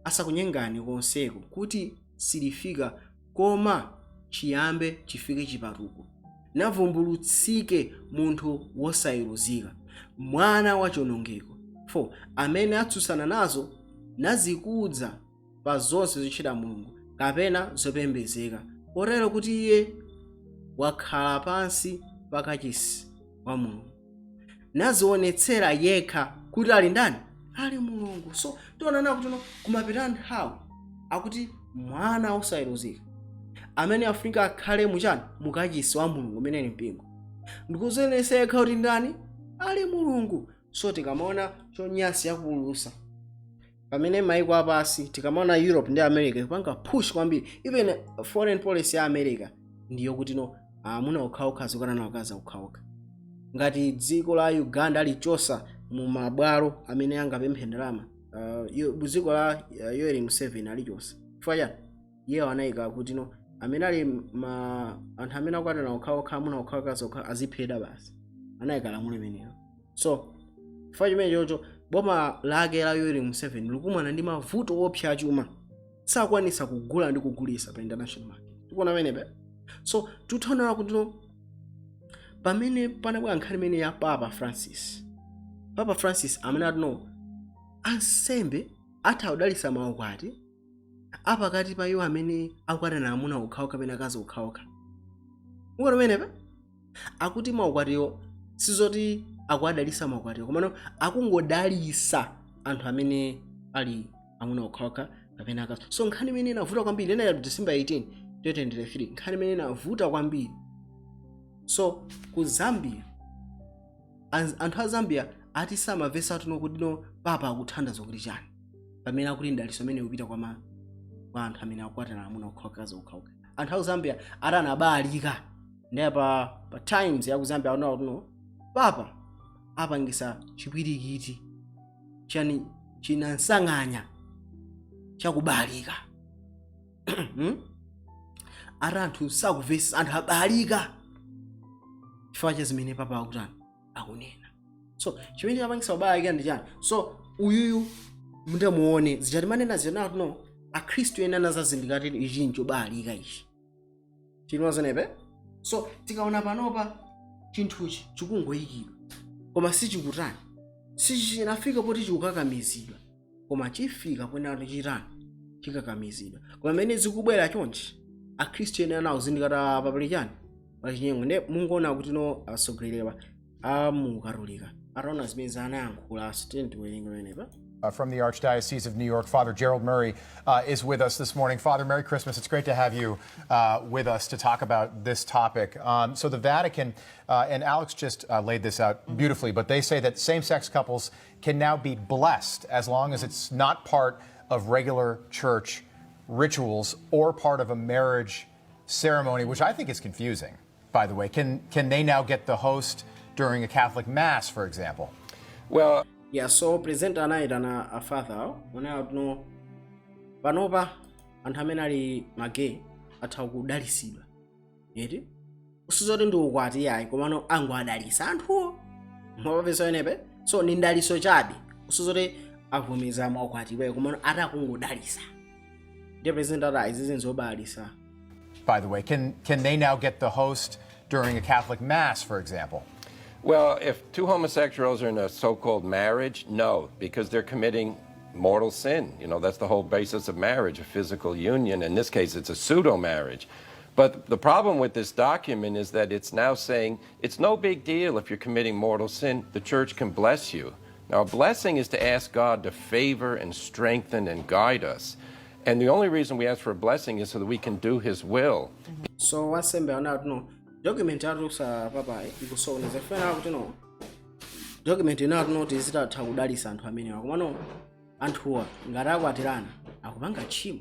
asakunyengani konseko, kuti silifika, koma chiyambe chifike chipatuko, navumbulutsike munthu wosayeruzika, mwana wa chionongeko, 4 amene atsutsana nazo nazikudza pa zonse zochita Mulungu kapena zopembedzeka, kotero kuti iye wakhala pansi pa kachisi wa Mulungu, nazionetsera yekha kuti ali ndani? Ali Mulungu." So tionana kuti no kumapita nthawi akuti mwana wosayeruzika amene afunika akhale muchani? Mukachisi wa Mulungu umene ni mpingo, ndikuzionetsa yekha kuti ndani? Ali Mulungu. So tikamaona chonyansa chakupululutsa pamene maiko apasi, tikamaona Europe ndi America ikupanga push kwambiri, even foreign policy ya America ndiyo kuti no amuna okhaokha azikwana na akazi okhaokha. Ngati dziko la Uganda alichosa mu mabwalo amene angapemphe ndalama, dziko la Yoweri Museveni alichosa. Chifukwa chani? Iye anayika kuti no amene ali ma anthu amene akukatana okhaokha, amuna okhaokha, akazi okha, aziphedwa basi. Anayika lamulo imenelo. So chifukwa chimene chocho Boma lake la Yoweri Museveni likumana ndi mavuto opsa achuma, sakwanisa kugula ndi kugulisa pa international market. Tikuona pamenepa. So tikuona kuti no, pamene panabwera nkhani imene ya Papa Francis, Papa Francis amene ati no, ansembe atha kudalisa maukwati apakati pa iwo amene akukwatirana amuna okhaokha kapena akazi okhaokha. Mukuona pamenepa, akuti maukwatiwo sizoti akuadalisa maukwatiwo, komano akungodalisa anthu amene ali amuna okhaokha kapena akazi. So nkhani imene inavuta kwambiri ina ya December 18 2023, nkhani imene inavuta kwambiri. So ku Zambia, anthu a Zambia ati samavesa tuno kuti no, papa akuthandaza kuti chani pamene akuti mdaliso amene upita kwa anthu amene akukwatirana amuna okhaokha, akazi okhaokha. Anthu aku Zambia ati anabalika. Ndiye pa Times ya ku Zambia akuona kuti no, papa apangisa chipwirikiti chani chinansang'anya chakubalika. Ati anthu sakuvesa, anthu abalika chifukwa cha zimene papa akutani, akunena. So chimene chapangisa kubalika ndi chani? So uyuyu mundamuone zichatimanena zichati no, akhristu ena anazazindikira kuti ichi nchobalika ichi chilimazenepe. So tikaona panopa chinthuchi chikungoyikidwa, koma sichikutani, sichinafika poti chikukakamizidwa, koma chifika pwenatu chitani, chikakamizidwa. Koma mmene zikubwera chonchi, akhristu ena anawuzindikira papali chani, pali chinyengo. Nde mungoona kuti no, atsogoleri a mu Katolika ataona zimene anayankhula, tiyeni tiwerenge pamenepa. From the Archdiocese of New York, Father Gerald Murray is with us this morning. Father, Merry Christmas. It's great to have you with us to talk about this topic. So, the Vatican, and Alex just laid this out beautifully, but they say that same sex couples can now be blessed as long as it's not part of regular church rituals or part of a marriage ceremony, which I think is confusing, by the way. Can they now get the host during a Catholic Mass, for example? Well, Yeah, so presenter anayitana a father awo onayo tuno panopa anthu amene ali ma gay atha kudalisidwa eti, usizoti ndi ukwati yayi, komano angoadalisa anthuwo mwapapesa wenepe. So ni ndaliso chabe, usizoti avomereza maukwati kwayo, komano atakungodalisa. Ndiye presenter ati izi zinzobalisa. By the way, can they now get the host during a Catholic Mass, for example? Well, if two homosexuals are in a so-called marriage, no, because they're committing mortal sin. That's the whole basis of marriage, a physical union. In this case, it's a pseudo marriage. But the problem with this document is that it's now saying it's no big deal if you're committing mortal sin, the church can bless you. Now, a blessing is to ask God to favor and strengthen and guide us. And the only reason we ask for a blessing is so that we can do His will. So wansembe anati no, document atulusa papayi ikusokoneza fena kuti no, document inati no, tizitatha kudalisa anthu amenewa, komano anthuwa ngati akwatirana akupanga tchimo,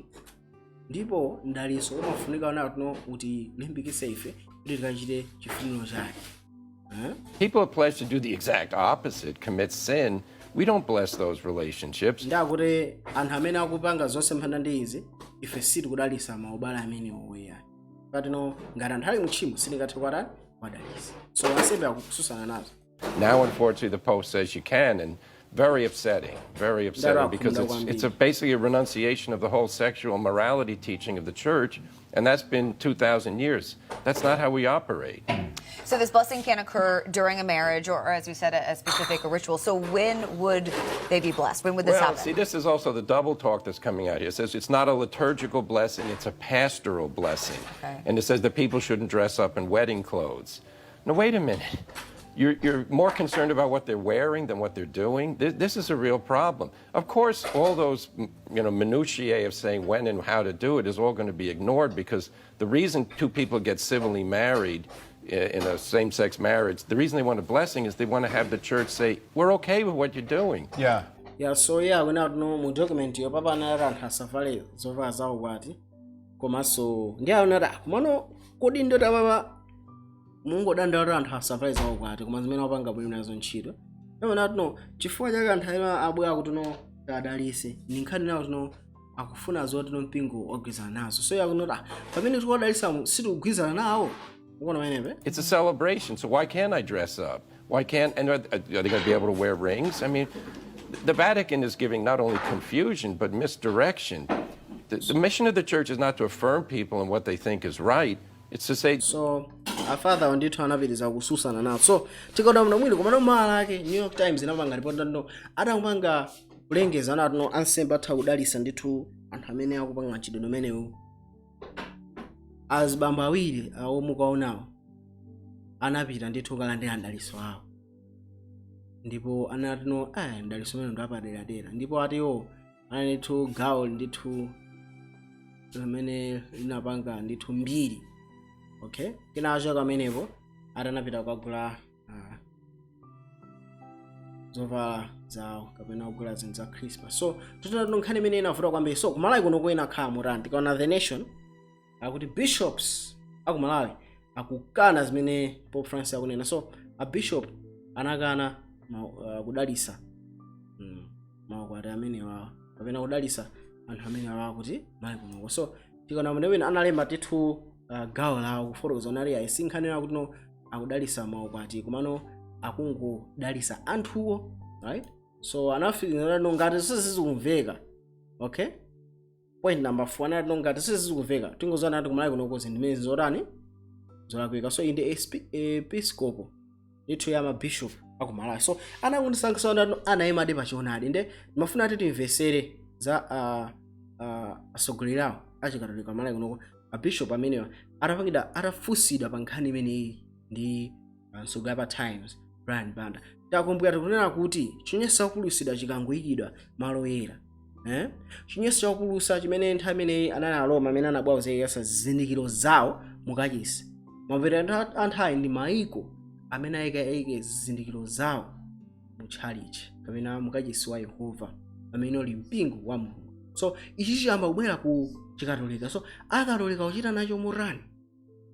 ndipo mdaliso umafunika onati no, kuti limbikitse ife kuti tikachite chifuniro chake, eh? People have pledged to do the exact opposite, commit sin. We don't bless those relationships. Ndakuti anthu amene akupanga zosemphana ndi izi, ife sitikudalisa maubale amenewo yayi. Patino ngati anthu ali mutchimo, sitingathe kwatani, kwadalisa. So ansembe akususana nazo. Now, unfortunately, the Pope says you can, and very upsetting, because it's basically a renunciation of the whole sexual morality teaching of the church, and that's been 2,000 years. That's not how we operate. So this blessing can occur during a marriage or, as we said, a specific ritual. So when would they be blessed? When would this Well, happen? see, this is also the double talk that's coming out here. It says it's not a liturgical blessing, it's a pastoral blessing. And it says that people shouldn't dress up in wedding clothes. Now, wait a minute. You're more concerned about what they're wearing than what they're doing? This is a real problem. Of course, all those minutiae of saying when and how to do it is all going to be ignored, because the reason two people get civilly married in a same-sex marriage, the reason they want a blessing is they want to have the church say, "We're okay with what you're doing." Yeah, so yeah, wina no, mu document yo papa anati anthu asavale zovala zawo kwati, komanso ndi aonati komano kodi ndoti apapa mungodandaula anthu asavale zawo kwati, koma zimene apanga bwino nazo ntchito amene no, chifukwa chake anthu ena abwera kuti no, adalise ndi nkhani nawo tino akufuna zoti no, mpingo wagwirizana nazo. So yakunoti pamene tikuwadalisa sitikugwirizana nawo, ukuona pamenepe. It's a celebration, so why can't I dress up? Why can't, and are they going to be able to wear rings? I mean, The Vatican is giving not only confusion, but misdirection. The mission of the church is not to affirm people in what they think is right. It's to say, So a father ndithu anapitiriza kususana nawo. So tikaona muno mwini, komano mala ake New York Times inapanga ripoti no atakupanga kulengeza anati no ansembe atha kudalisa ndithu anthu amene akupanga mchitidwe umenewu. Azibambo awiri awo mukaonawo anapita ndithu kukalandira mdaliso awo, ndipo anati no aya mdaliso umene ndi apaderadera, ndipo atiwo anali ndithu gawo ndithu limene linapanga ndithu mbiri. Okay, kinacho kamenepo atanapita kukagula zovala zawo kapena kugula zinthu za Christmas. So totatu nkhani imene inavuta kwambiri. So kumalawi kuno kuyena khala mutani? Tikaona The Nation akuti bishops aku Malawi akukana zimene Pope Francis akunena. So a bishop anakana kudalisa maukwati amenewa kapena kudalisa anthu amene awa kuti Malawi kunoko. So tikaona mene analemba ndithu gawo lawo kufotokoza nali ayi sinkhanira kuti no akudalisa maukwati, komano akungodalisa anthuwo, right? So anafikira no ngati sizikumveka. Okay, point number 4, anati no ngati sizikumveka tingozana ati kumalawi kunoko zinthu zimene zotani zolakwika. So inde episcopo ndithu ya mabishop akumalawi, so anakundisankhisana anayimadi pachionadi. Nde ndimafuna ati timvesere za atsogoleri awo achikatolika malawi kunoko, abishop amenewa atapangidwa atafunsidwa pa nkhani imeneyi ndi mtsogoleri pa Times Brian Banda. Takumbukira tikunena kuti chinyenso chakupulutsidwa chikangoyikidwa malo oyera, eh? Chinyenso chakupulutsa chimene nthawi imeneyi anali Aroma amene anabwera kuzayikasa zizindikiro zawo mukachisi. Mapeto anthawi ndi maiko amene ayike zizindikiro zawo mutchalichi kapena mukachisi wa Yehova amene uli mpingo wa Mulungu. So ichi chiyamba kubwera ku Chikatolika. So Akatolika kuchita nacho motani?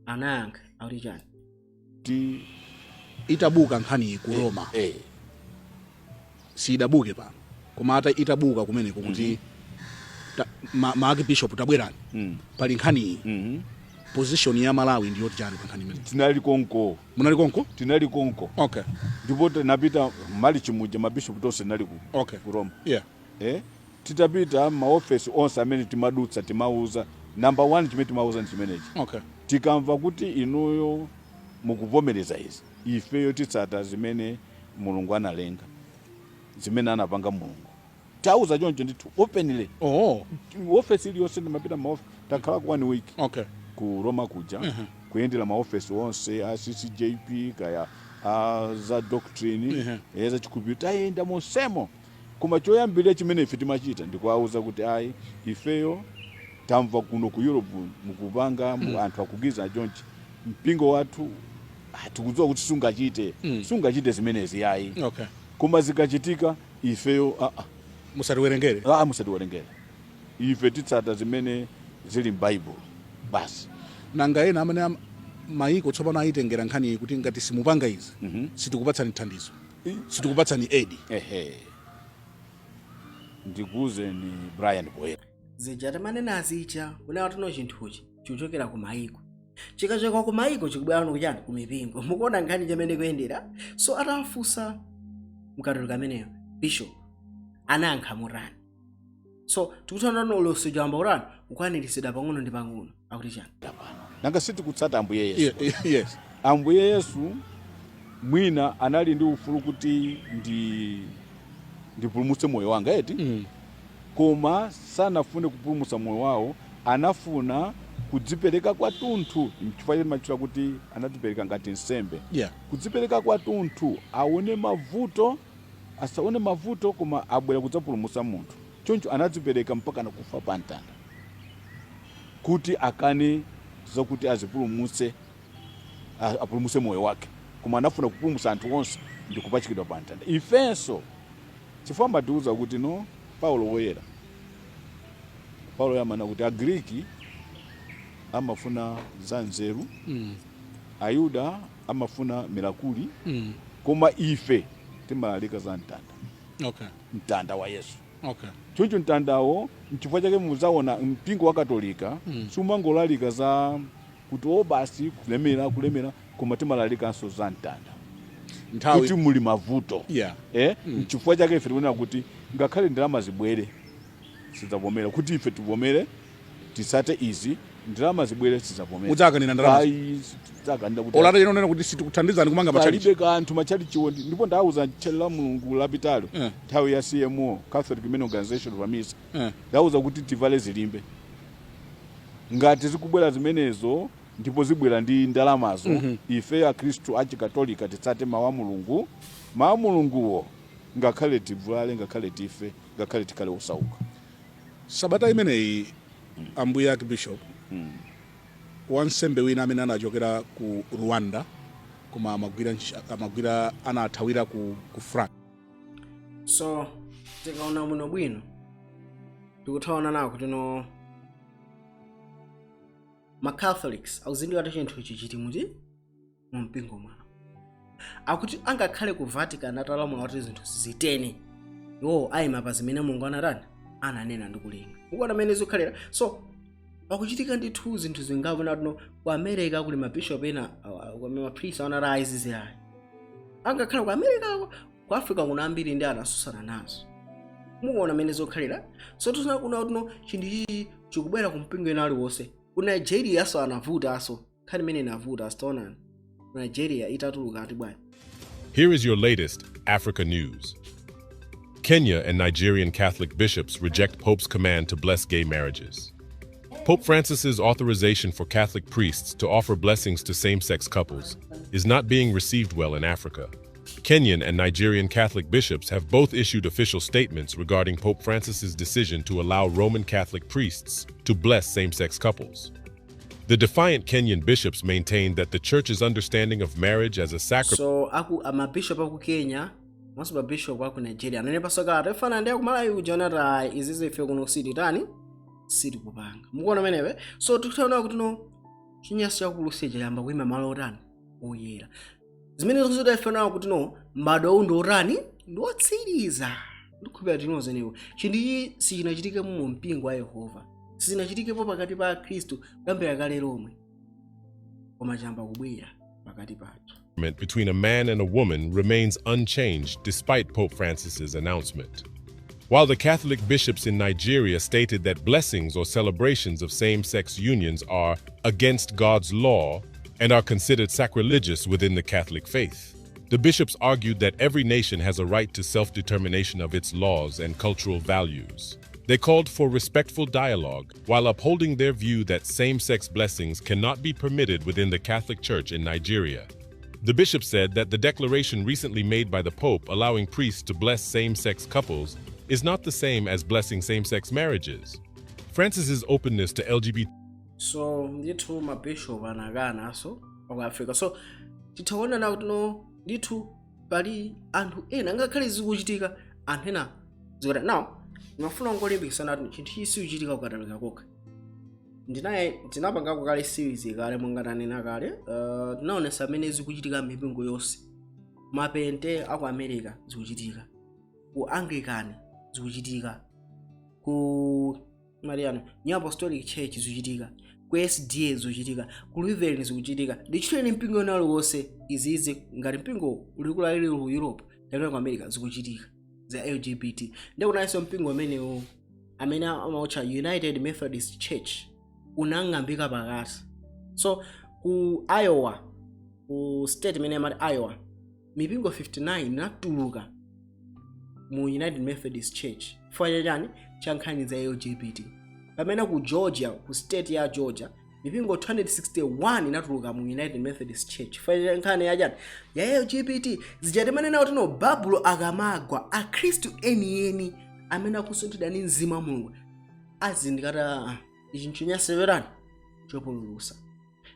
Anayankha akuti chani? Ti Itabuka nkhani ku Roma, siyidabuke pano, koma ata itabuka kumeneko kuti ma archbishop tabwerani, pali nkhani iyi, position ya Malawi ndiyoti chani pa nkhani imeneyi? Tinali konko. Munali konko? Tinali konko. Ndipo tinapita malichi muja, mabishop tonse tinali ku, ku Roma. Titapita maofesi onse amene timadutsa, timauza number one chimene timauza ndi chimenechi: tikamva kuti inuyo mukuvomereza izi, ifeyo titsata zimene Mulungu analenga, zimene anapanga Mulungu. Tauza choncho ndithu openly. Ofesi iliyonse ndimapita maofesi, takhala ku one week ku Roma kuja, kuyendera maofesi onse a CCJP, kaya a za doctrine, za chikhulupiriro, tayenda monsemo. Koma choyambirira chimene ife timachita ndikuwauza kuti ayi, ifeyo tamva kuno ku Europe mukupanga anthu akugiza chonchi, mpingo wathu tikudziwa kuti sungachite sungachite zimenezi ayi. Koma zikachitika, ifeyo Musatiwerengere. Musatiwerengere, ife titsata zimene zili m'Baibulo basi. Nanga ena amene mayiko tsopano ayitengera nkhani iyi kuti ngati simupanga izi, sitikupatsani thandizo, sitikupatsani aid? Ehe, ndikuwuzeni Brian Boyer. Zija timanena zija kunawa tino chinthuchi chikuchokera ku mayiko, chikachoka ku mayiko chikubwera kuno kuchani ku mipingo. Mukuona nkhani chimene kuyendera. So atamfunsa mkatolika ameneyo bishop anayankha motani? So tikutana tino ulosi jamba utani kukwaniritsidwa pang'ono ndi pang'ono. Akuti chani? Nanga sitikutsata Ambuye Yesu? Yes. Ambuye Yesu mwina anali ndi ufulu kuti ndipulumutse moyo wanga eti, koma sanafune kupulumutsa moyo wawo, anafuna kudzipereka kwathunthu. Chifukwa chake timachitira kuti anadzipereka ngati nsembe, kudzipereka kwathunthu, aone mavuto asaone mavuto, koma abwera kudzapulumutsa munthu. Choncho anadzipereka mpaka nakufa pa mtanda kuti akane zakuti azipulumutse, apulumutse moyo wake, koma anafuna kupulumutsa anthu onse ndi kupachikidwa pa mtanda. Ifenso chifukwa amatiuza kuti no Paulo woyera, Paulo amanena kuti Agriki amafuna za nzeru, Ayuda amafuna milakuli, koma ife timalalika za mtanda, mtanda wa Yesu. Choncho mtandawo, nchifukwa chake muzaona mpingo wa Katolika sumangolalika za kuti o basi kulemera kulemera, koma timalalikanso za mtanda nthawi kuti muli mavuto. Nchifukwa chake ife tikunena kuti Ngakhale ndalama zibwere, sidzavomera kuti ife tivomere, tisate izi. Ndalama zibwere, sidzavomera. Mudzakanira ndalama? Ayi, tidzakanira kuti Olata chinonena kuti sitikuthandizani kumanga matchalichi. Palibe kanthu matchalichiwo. Ndipo ndawuza tchali la Mulungu lapitalo, nthawi ya CMO, Catholic Men Organization of Amisa, ndawuza kuti tivale zilimbe ngati zikubwera zimenezo, ndipo zibwera ndi ndalamazo. Ife Akhristu Achikatolika titsate mawu a Mulungu. Mawu a Mulunguwo, ngakhale tivulale, ngakhale tife, ngakhale tikhale osauka. Sabata imeneyi, ambuye Archbishop, wansembe wina amene anachokera ku Rwanda koma amagwira, anathawira ku France. So tikaona bwino bwino, tikuthaona nawo kuti no, ma Catholics akuzindikira kuti chinthu ichi chiti muti mu mpingo mwawo. Akuti angakhale ku Vatican atalamula kuti zinthu zitene, iwo ayima pa zimene Mulungu anatani, ananena ndi kulinga. Ukuona mmene zikukhalira? So pakuchitika ndithu zinthu zingapo natino. Ku America kuli mabishop ena, ma priest anati ayi, ziziayi, angakhale ku America. Ku Africa kuno ambiri ndi anasusana nazo. Mukuona mmene zokhalira? So tisana kuna kuti no, chinthu chichi chikubwera ku mpingo ena aliwonse. Ku Nigeria so anavuta, so nkhani imene inavuta. Asitaonani ku Nigeria itatuluka ati bwanji? Here is your latest Africa news. Kenya and Nigerian Catholic bishops reject Pope's command to bless gay marriages. Pope Francis's authorization for Catholic priests to offer blessings to same sex couples is not being received well in Africa. Kenyan and Nigerian Catholic bishops have both issued official statements regarding Pope Francis's decision to allow Roman Catholic priests to bless same sex couples. The defiant Kenyan bishops maintained that the Church's understanding of marriage as a sacrament So aku amabishop aku Kenya monso mabishop aku Nigeria anene pasakata ifana ndi akumalawi kuja, anati ayi, izizi ife kuno sititani, sitikupanga. Mukuona menepe? So tikutaona kuti no, chinyanso chakulu chayamba kuyima malo otani, oyera. Zimene zikuti ife nawo kuti no, m'bado uwu ndi otani, ndi wotsiriza. Ndikhulupirira tinozenewo chinthu ichi sichinachitike mu mpingo wa Yehova, sichinachitikepo pakati pa Akhristu kuyambira kale lomwe, koma chayamba kubwera pakati pathu. between a man and a woman remains unchanged despite Pope Francis's announcement. While the Catholic bishops in Nigeria stated that blessings or celebrations of same sex unions are against God's law and are considered sacrilegious within the Catholic faith. The bishops argued that every nation has a right to self determination of its laws and cultural values. They called for respectful dialogue while upholding their view that same sex blessings cannot be permitted within the Catholic Church in Nigeria. The bishop said that the declaration recently made by the Pope allowing priests to bless same sex couples is not the same as blessing same sex marriages. Francis's openness to LGBT So ndithu mabishop anakanaso aku Africa. So tithaona na kuti no, ndithu pali anthu ena, ngakhale zikuchitika, anthu ena zikuti now ndimafuna kungolimbikitsana kuti chinthu ichi sikuchitika kukatalika kokha. Ndinaye tinapangako kale series kale, monga tanena kale, tinaonesa amene zikuchitika m'mipingo yonse. Mapente aku America zikuchitika, ku Anglican zikuchitika, ku Mariano New Apostolic Church zikuchitika, ku SDA zikuchitika, ku Lutheran zikuchitika. Ndichiteni mpingo ena aliwonse izizi, ngati mpingo ulikulalire ku Europe kapena ku America, zikuchitika za LGBT. Ndikunanso mpingo umenewu amene amautcha United Methodist Church unang'ambika pakati. So ku Iowa, ku state imene amati Iowa, mipingo 59 inatuluka mu United Methodist Church chifukwa chachani? Cha nkhani za LGBT. Pamene ku Georgia, ku state ya Georgia, mipingo 261 inatuluka mu United Methodist Church chifukwa cha nkhani yachani? Ya LGBT. Zijatimanena kuti no, Babulo akamagwa, Akhristu enieni amene akusunthidwa ndi Mzimu wa Mulungu azindikata ichi nchonyansewerani chopululusa.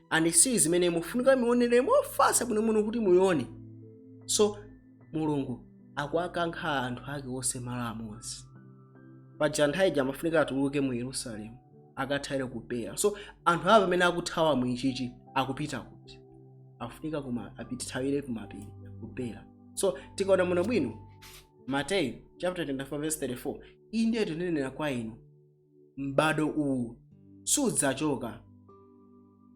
And si zimene mufunika muonere mofatsa bwinobwino kuti muione. So Mulungu akuakankha anthu ake onse malo amodzi. Paja nthawi ija amafunika atuluke mu Yerusalemu, akathawire ku Pera. So anthu awo amene akuthawa mu ichichi akupita kuti? Afunika kuma apithawire kumapiri, ku Pera. So tikaona muno bwino, Mateyu chapter 24 verse 34, "Inde tinenera kwa inu, m'bado uwu sudzachoka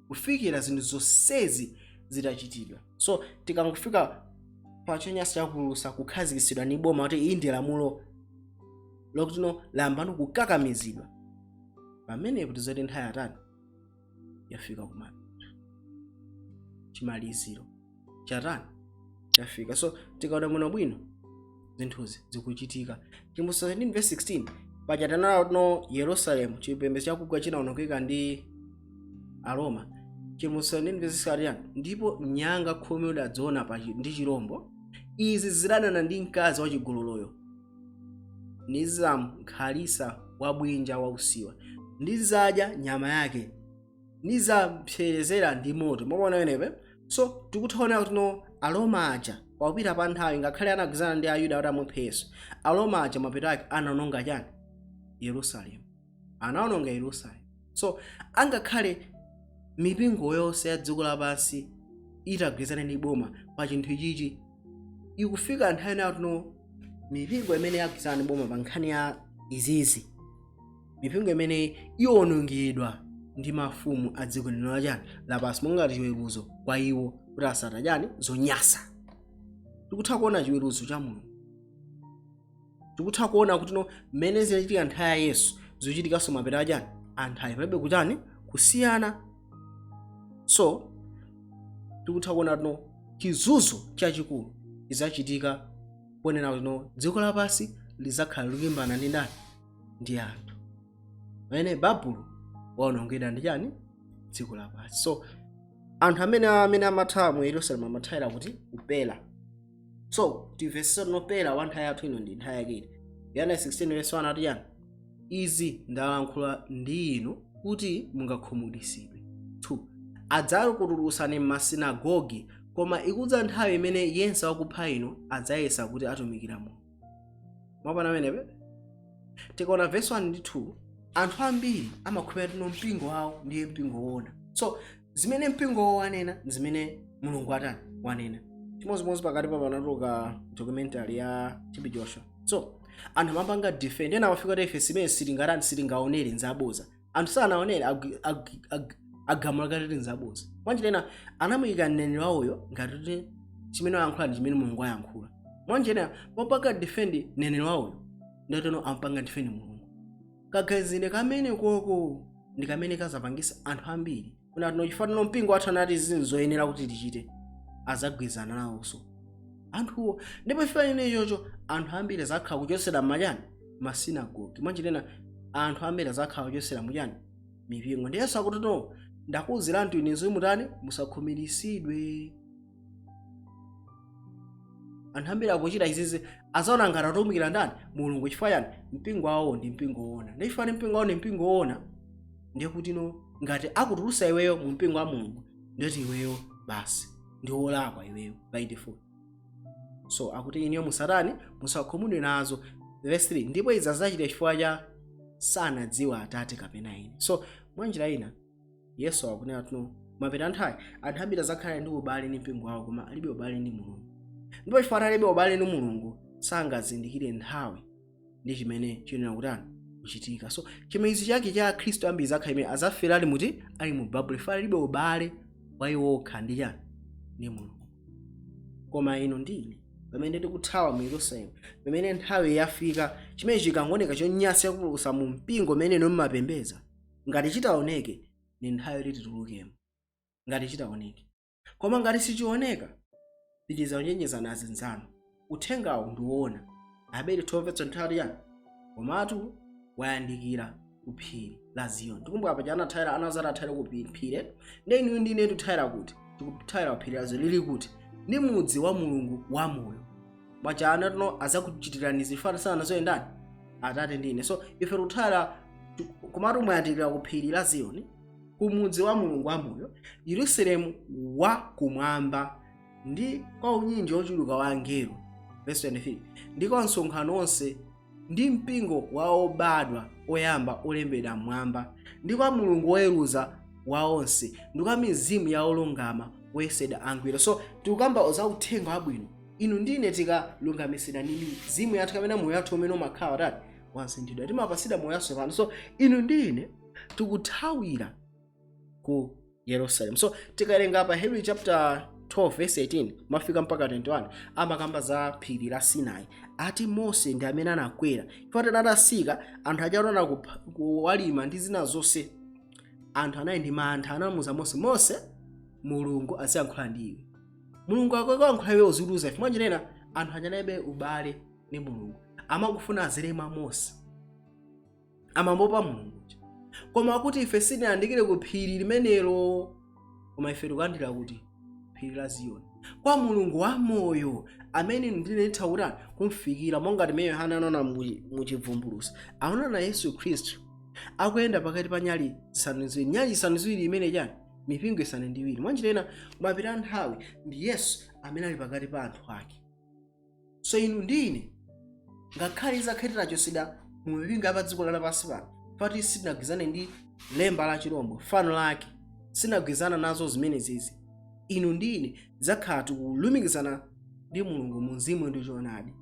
kufikira zinthu zonsezi zitachitidwa." So tikangofika pa chonyansa chakupululutsa kukhazikitsidwa ni boma kuti iyi ndi lamulo. Lokuti no layambano kukakamizidwa, pamenepo tizoti nthawi yatani? Yafika kumapeto, chimaliziro chatani? Chafika. So tikaona bwino bwino, zinthuzi zikuchitika. Chivumbulutso 17 verse 16 paja tanala no Yerusalemu, chipembedzo chakugwa, chinawonongeka ndi Aroma. Chivumbulutso 17 verse 16 yani? Ndipo nyanga 10 udadziona ndi chirombo, izi zidanana ndi mkazi wachigololoyo, nizamkhalisa wabwinja wausiwa, ndizadya nyama yake, nizampserezera ndi moto. Mwaona wenepe? So tikuthaona kuti no Aroma aja pakupita pa nthawi, ngakhale anagwizana ndi Ayuda kuti amuphe Yesu, Aroma aja mapeto ake anaononga chani? Yerusalemu. Anaononga Yerusalemu. So angakhale mipingo yonse ya dziko lapansi itagwizana ndi boma pa chinthu ichichi, ikufika nthawi nayo tino mipingo imene yagwizana ndi boma pa nkhani ya izizi, mipingo imene iwonongedwa ndi mafumu a dziko lino lachani? Lapansi, monga chiweruzo kwa iwo kuti asata chani? Zonyasa. Tikutha kuona chiweruzo cha Mulungu. Tikutha kuona kuti no mmene zinachitika nthawi ya Yesu zikuchitikanso mapeto achani? Anthawi. Palibe kuchani? Kusiyana. So tikutha kuona kuti no chizunzo chachikulu chizachitika, ponena kuti no dziko lapansi lizakhala likulimbana ndi ndani? Ndi anthu, pamene Babulo waonongedwa ndi chani? Dziko lapansi. So anthu amene amathawa mu Yerusalemu amathawira kuti? Kupela. So timvesese no Pela wa nthawi yathu ino ndi nthawi yake iti? Yohane 16 verse 1 ati chani? Izi ndalankhula ndi inu kuti mungakhumudwitsidwe. 2 Adzakutulutsani m'masinagogi, koma ikudza nthawi imene yense wakupha inu adzayesa kuti atumikira Mulungu. Mwapana amenepe? Tikaona verse 1 ndi 2, anthu ambiri amakhulupirira kuti no mpingo wawo ndiye mpingo woona, so zimene mpingo wawo wanena ndi zimene Mulungu atani? Wanena. Chimodzimodzi pakati pa panatuluka documentary ya TB Joshua, so anthu amapanga defend, ena amafika kuti ife simene sitingatani, sitingaonere, nzaboza. Anthu sanaonere, agamula kati kuti nzaboza. Mwanjira ina anamuyika mneneri wawoyo ngati kuti chimene wayankhula ndi chimene Mulungu ayankhula. Mwanjira ina popanga defend mneneri wawoyo, ndatono ampanga defend Mulungu. Kaganizidwe kamene koko ndi kamene kazapangisa anthu ambiri kuna tino chifukwa tino mpingo wathu anati izi zoyenera kuti tichite, azagwizana nawonso anthuwo. Ndipo chifukwa ine chocho anthu ambiri azakhala kuchosera machani? Masinagogi. Mwanjira anthu ambiri azakhala kuchosera muchani? Mipingo. Ndi Yesu akuti no ndakuwuzirani ine zomwe mutani? Musakhumudwitsidwe. Anthu ambiri akuchita izizi azaona ngati atumikira ndani? Mulungu. Chifukwa chani? Mpingo wawo ndi mpingo woona. Ndi chifukwa mpingo wawo ndi mpingo woona, ndiye kuti no ngati akutulusa iweyo mu mpingo wa Mulungu, ndiyoti iweyo basi ndi wolakwa iweyo by default. So akuti iniyo musatani? Musakhumudwe nazo. Verse 3, ndipo izi azachita chifukwa cha sanadziwa Atate kapena ine. So mwanjira ina Yesu akunena tino mapeto anthawi anthu ambiri azakhala ndi ubale ndi mpingo wawo koma alibe ubale ndi Mulungu. Ndipo chifukwa alibe ubale ndi Mulungu, sangazindikire nthawi ndi chimene chiyenera kutani? Kuchitika. So chimalizo chake cha Akhristu ambiri zakhala imene azafera ali muti? Ali mu Babulo, chifukwa alibe ubale wa iwo okha ndi chani? Ndi Mulungu. Koma ino ndi ine, pamene tikuthawa mu Yerusalemu, pamene nthawi yafika, chimene chikangooneka chonyansa chakupulukutsa mu mpingo umene inu mumapembedza, ngati chitaoneke, ni nthawi yoti titulukemo ngati chitaoneke. Koma ngati sichioneka, pitiriza kuchenjezana azinzanu. Uthengawo ndi woona abere 12 nthawi yani? Komatu wayandikira ku phiri la Ziyoni. Tikumbuka paja anathawira, anazati athawira ku phiri. Ndi inu ndi ine tikuthawira kuti? Tikuthawira ku phiri la Ziyoni. Lili kuti? Ndi mudzi wa Mulungu wamoyo. Mwacha anatino azakuchitirani zifana sana zoyendani Atate ndi ine. So ife tikuthawira, komatu mwayandikira ku phiri la Ziyoni, ku mudzi wa Mulungu wamoyo, Yerusalemu wa kumwamba, ndi kwa unyinji wochuluka wa angelo. Verse 23, ndi kwa msonkhano onse ndi mpingo wa obadwa oyamba olembedwa mmwamba, ndi kwa Mulungu woweruza wa onse, ndi kwa mizimu ya olungama woyesedwa angwiro. So tikukamba za uthenga wabwino. Inu ndine tikalungamisidwa ndi mizimu yathu kapena moyo wathu umene umakhala watani? Wasinthidwa, timapasidwa moyo watsopano. So inu ndine tikuthawira ku Yerusalemu. So tikawerenga pa Hebrew chapter 12 verse 18 mafika mpaka 21, amakamba za phiri la Sinai. Ati Mose ndi amene anakwera chifukwa atasika anthu achaona kuwalima ndi zina zonse, anthu anali ndi mantha. Anamuza Mose, "Mose, Mulungu aziyankhula ndi iwe. Mulungu akayankhula, iwe uzitiuza ife." Mwanjenena anthu analibe ubale ndi Mulungu, amakufuna azere mwa Mose, amambopa Mulungu. Koma kuti ife sitinayandikire ku phiri limenelo, koma ife tikulandira kuti phiri la Ziyoni, kwa Mulungu wamoyo amene ndinetha kuti kumfikira, monga timene Yohana anaona muchivumbulutso, anaona Yesu Khristu akuyenda pakati pa nyali zisanu ziwiri. Nyali zisanu ziwiri imene chani? Mipingo isanu ndi iwiri. Mwanjira ina, kumapita nthawi ndi Yesu amene ali pakati pa anthu ake. So inu ndine, ngakhale izakhale tachotsedwa mu mipingo ya pa dziko lapansi pano, pati sitinagwizane ndi lemba la chirombo, fano lake, sitinagwizana nazo zimenezizi, inu ndine tidzakhala tikulumikizana ndi Mulungu mu mzimu ndi choonadi.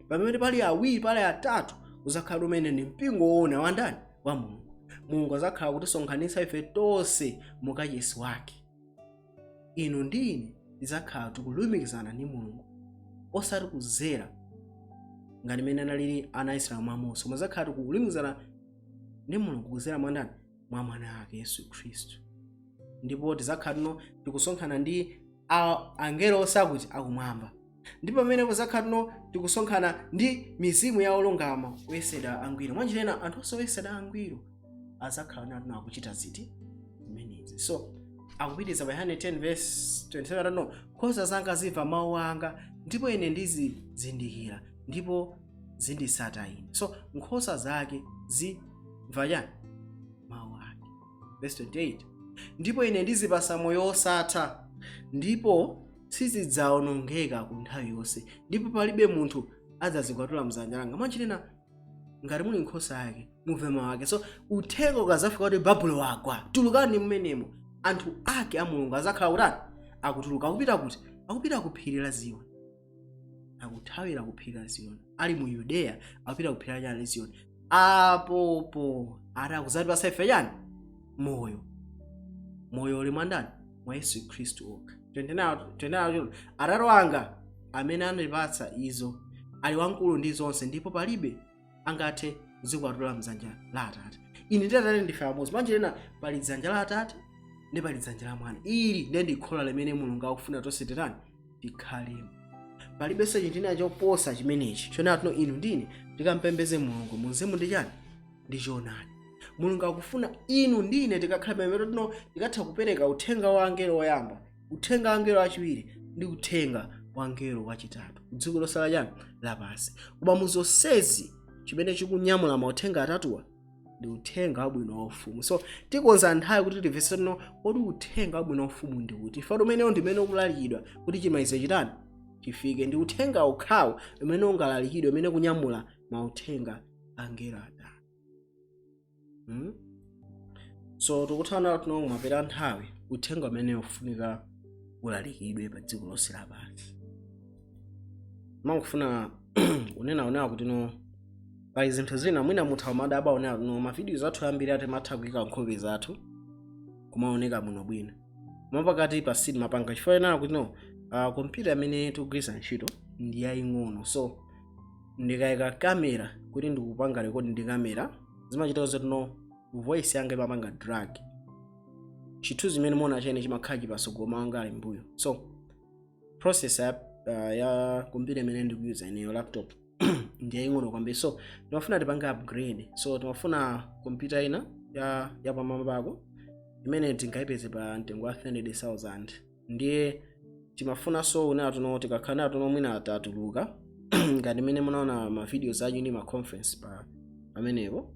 Pamene pali awiri, pali atatu, uzakhala umene ndi mpingo woona wa ndani? Wa Mulungu. Mulungu azakhala kutisonkhanitsa ife tonse mukachisi wake. Inu ndine tidzakhala tikulumikizana ndi Mulungu, osati kuzera ngati mmene analili ana a Israeli mwa Mose, koma tidzakhala tikulumikizana ndi Mulungu kuzera mwa ndani? Mwa mwana wake Yesu Khristu. Ndipo tidzakhala tino tikusonkhana ndi angelo osakuti akumwamba, ndipo pamene kuzakhala tino tikusonkhana ndi mizimu ya olungama oyesedwa angwiro. Mwanjira ina, anthu onse oyesedwa angwiro azakhala natino akuchita ziti? Zimenezi. So akupitiriza pa Yohane 10 verse 27 atano, "Nkhosa zanga zimva mawu anga, ndipo ine ndizizindikira, ndipo zindisata ine." So nkhosa zake zimva chani? Mawu ake. Verse 28, "Ndipo ine ndizipasa moyo wosatha, ndipo sizidzawonongeka ku nthawi yonse, ndipo palibe munthu adzazikwatula mdzanja langa." Mwanjira ina, ngati muli nkhosa yake, mumve mawu ake. So uthenga ukazafika kuti Babulo wagwa, tulukani mmenemo, anthu ake a Mulungu azakhala kutani? Akutuluka. Akupita kuti? Akupita ku phiri la Ziyoni, akuthawira ku phiri la Ziyoni. Ali mu Yudeya, akupita ku phiri la Ziyoni. Apopo ati akuzatipasa ife chani? Moyo. Moyo uli mwa ndani? Mwa Yesu Khristu okha. 29, "Atate wanga amene anandipatsa izo ali wamkulu ndi zonse, ndipo palibe angathe kuzikwatula mdzanja la Atate. Ine ndi Atate ndife amodzi." Mwanjira ina, pali dzanja la Atate ndi pali dzanja la Mwana. Ili ndiye ndi khola limene Mulungu akufuna tonse titani? Tikhalemo. Palibenso chinthu china choposa chimenechi, chonena tino inu ndine tikampembeze Mulungu mu mzimu ndi chani? Ndi choonadi. Mulungu akufuna inu ndine tikakhala pamene tino tikatha kupereka uthenga wa angelo woyamba, uthenga wa angelo wachiwiri ndi uthenga wa angelo wachitatu dziko lonse la chani? Lapansi. Koma mu zonsezi, chimene chikunyamula mauthenga atatuwa ndi uthenga wabwino wa ufumu. So tikonza nthawi kuti timvetse tino kodi uthenga wabwino wa ufumu ndi kuti ifatu umenewo ndi umene ukulalikidwa kuti chimalizo chitani? Chifike. Ndi uthenga ukhawo umene ungalalikidwe umene kunyamula mauthenga angelo atatu, So tikuthana tino kumapera nthawi, uthenga umene ufunika ulalikidwe pa dziko lonse lapansi. Mangofuna kunena onewa kuti no, pali zinthu zina mwina mutha kumadabwa onewa no mavidiyo athu ambiri ati matha kuyika nkhope zathu kumaoneka bwinobwino, koma pakati pa sitimapanga chifukwa enana kuti no, kompyuta imene tikugwiritsa ntchito ndi yaying'ono. So ndikayika kamera kuti ndikupanga record ndi kamera, zimachita zoti no, voice yanga imapanga drag. Chithunzi chimene muona chene chimakhala chipasogolo, mawanga ali mbuyo. So processor ya kompyuta imene ndikuyuza ineyo, laptop, ndi yaying'ono kwambiri. So timafuna tipange upgrade, so timafuna kompyuta ina ya yapamwamba pako imene tingayipeze pa mtengo wa 300,000. Ndiye timafunanso unena tuno tikakhala tuno mwina tatuluka ngati imene munaona ma videos acho ndi ma conference pa pamenepo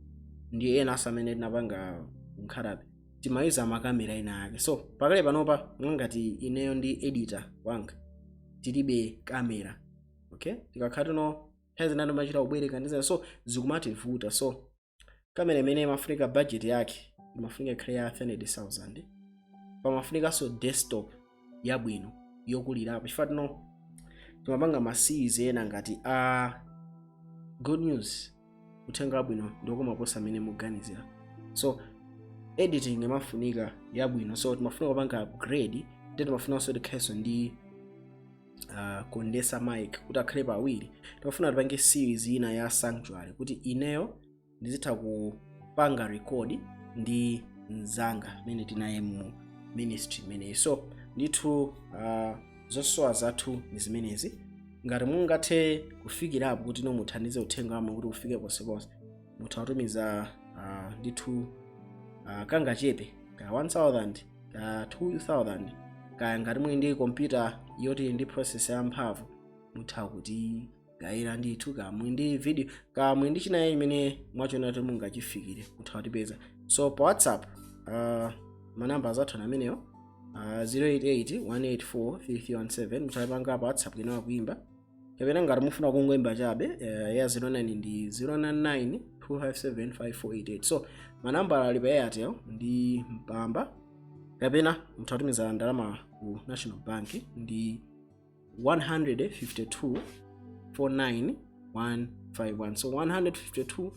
ndi ena asa amene tinapanga nkhalabe, timayuza makamera ena ake. So pakale panopa, ngati ineyo ndi editor wanga tilibe kamera, okay, tikakhala tuno nthawi zina timachita kubwereka ndi zina, so zikumativuta. So kamera imene imafunika, budget yake imafunika ikhale ya 300,000. Pamafunikanso desktop yabwino yokulirapo, chifukwa tino timapanga ma series ena ngati a good news, uthenga wabwino ndiokomaposa amene muganizira. So editing imafunika yabwino, so timafuna kupanga upgrade, ndi timafunanso tikhalenso ndi Condenser mic kuti akhale pawiri. Tikufuna tipange series ina ya sanctuary kuti ineyo ndizitha kupanga record ndi mzanga mene tinaye mu ministry imeneyi. So ndithu zosowa zathu ndi zimenezi. Ngati mungathe kufikirapo kuti no muthandize uthenga wamwe kuti ufike ponseponse, mutha kutumiza ndithu kangachepe ka 1000 ka 2000, kaya ngati muli ndi kompyuta yoti ndi processor yamphamvu, mutha kuti gayira ndithu, ka muli ndi video, ka muli ndi chinayi imene mwachona kuti mungachifikire, mutha kutipeza. So pa WhatsApp manamba azathu ameneyo, 088 184 3317. Mutapanga pa WhatsApp kena kuimba, kapena ngati mufuna kungoimba chabe, ya 09 ndi 099 257 5488. So manambala ali pa Airtel ndi Mpamba, kapena mutha kutumiza ndalama ku National Bank ndi 152 49151. So 152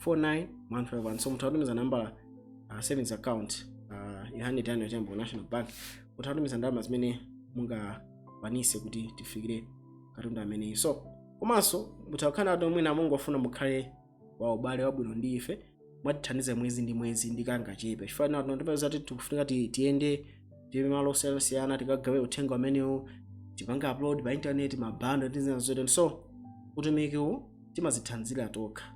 49151. So mutha kutumiza nambala savings account, Yohane Daniel Tembo, National Bank. Mutha kutumiza ndalama zimene mungakwanise kuti tifikire katundu ameneyi. So komanso mutha kukhala nato, mwina mungofuna mukhale wa ubale wabwino ndi ife, mwatithandiza mwezi ndi mwezi ndi kangachepe, chifukwa nato ndipeza kuti tikufunika tiyende tiye malo osiyanasiyana, tikagawe uthenga umenewu, tipange upload pa internet, mabando ndi zina zote. So utumikiwu timazithandizira tokha,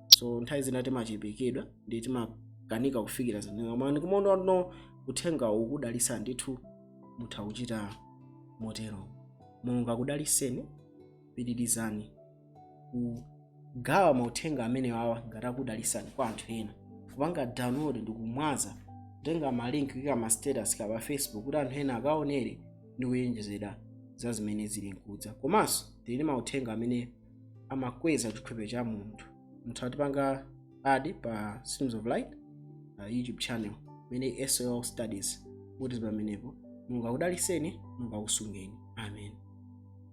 so nthawi zina timachepekedwa ndi timakanika kufikira zinthu. Koma ndikumaona no uthenga ukudalisa ndithu, mutha kuchita motero. Mulungu akudaliseni. Pitirizani kugawa mauthenga amene wawa ngati akudalisani kwa anthu ena, kupanga download ndi kumwaza, kutenga ma link, kuyika ma status ka pa Facebook kuti anthu ena akaonere ndi kuyenjezera za zimene zili nkudza. Komanso tili ndi mauthenga amene amakweza chikhulupiriro cha munthu. Mutha kutipanga add pa Streams of Light YouTube channel imene SOL Studies, kuti pamenepo. Mulungu akudaliseni, Mulungu akusungeni. Amen.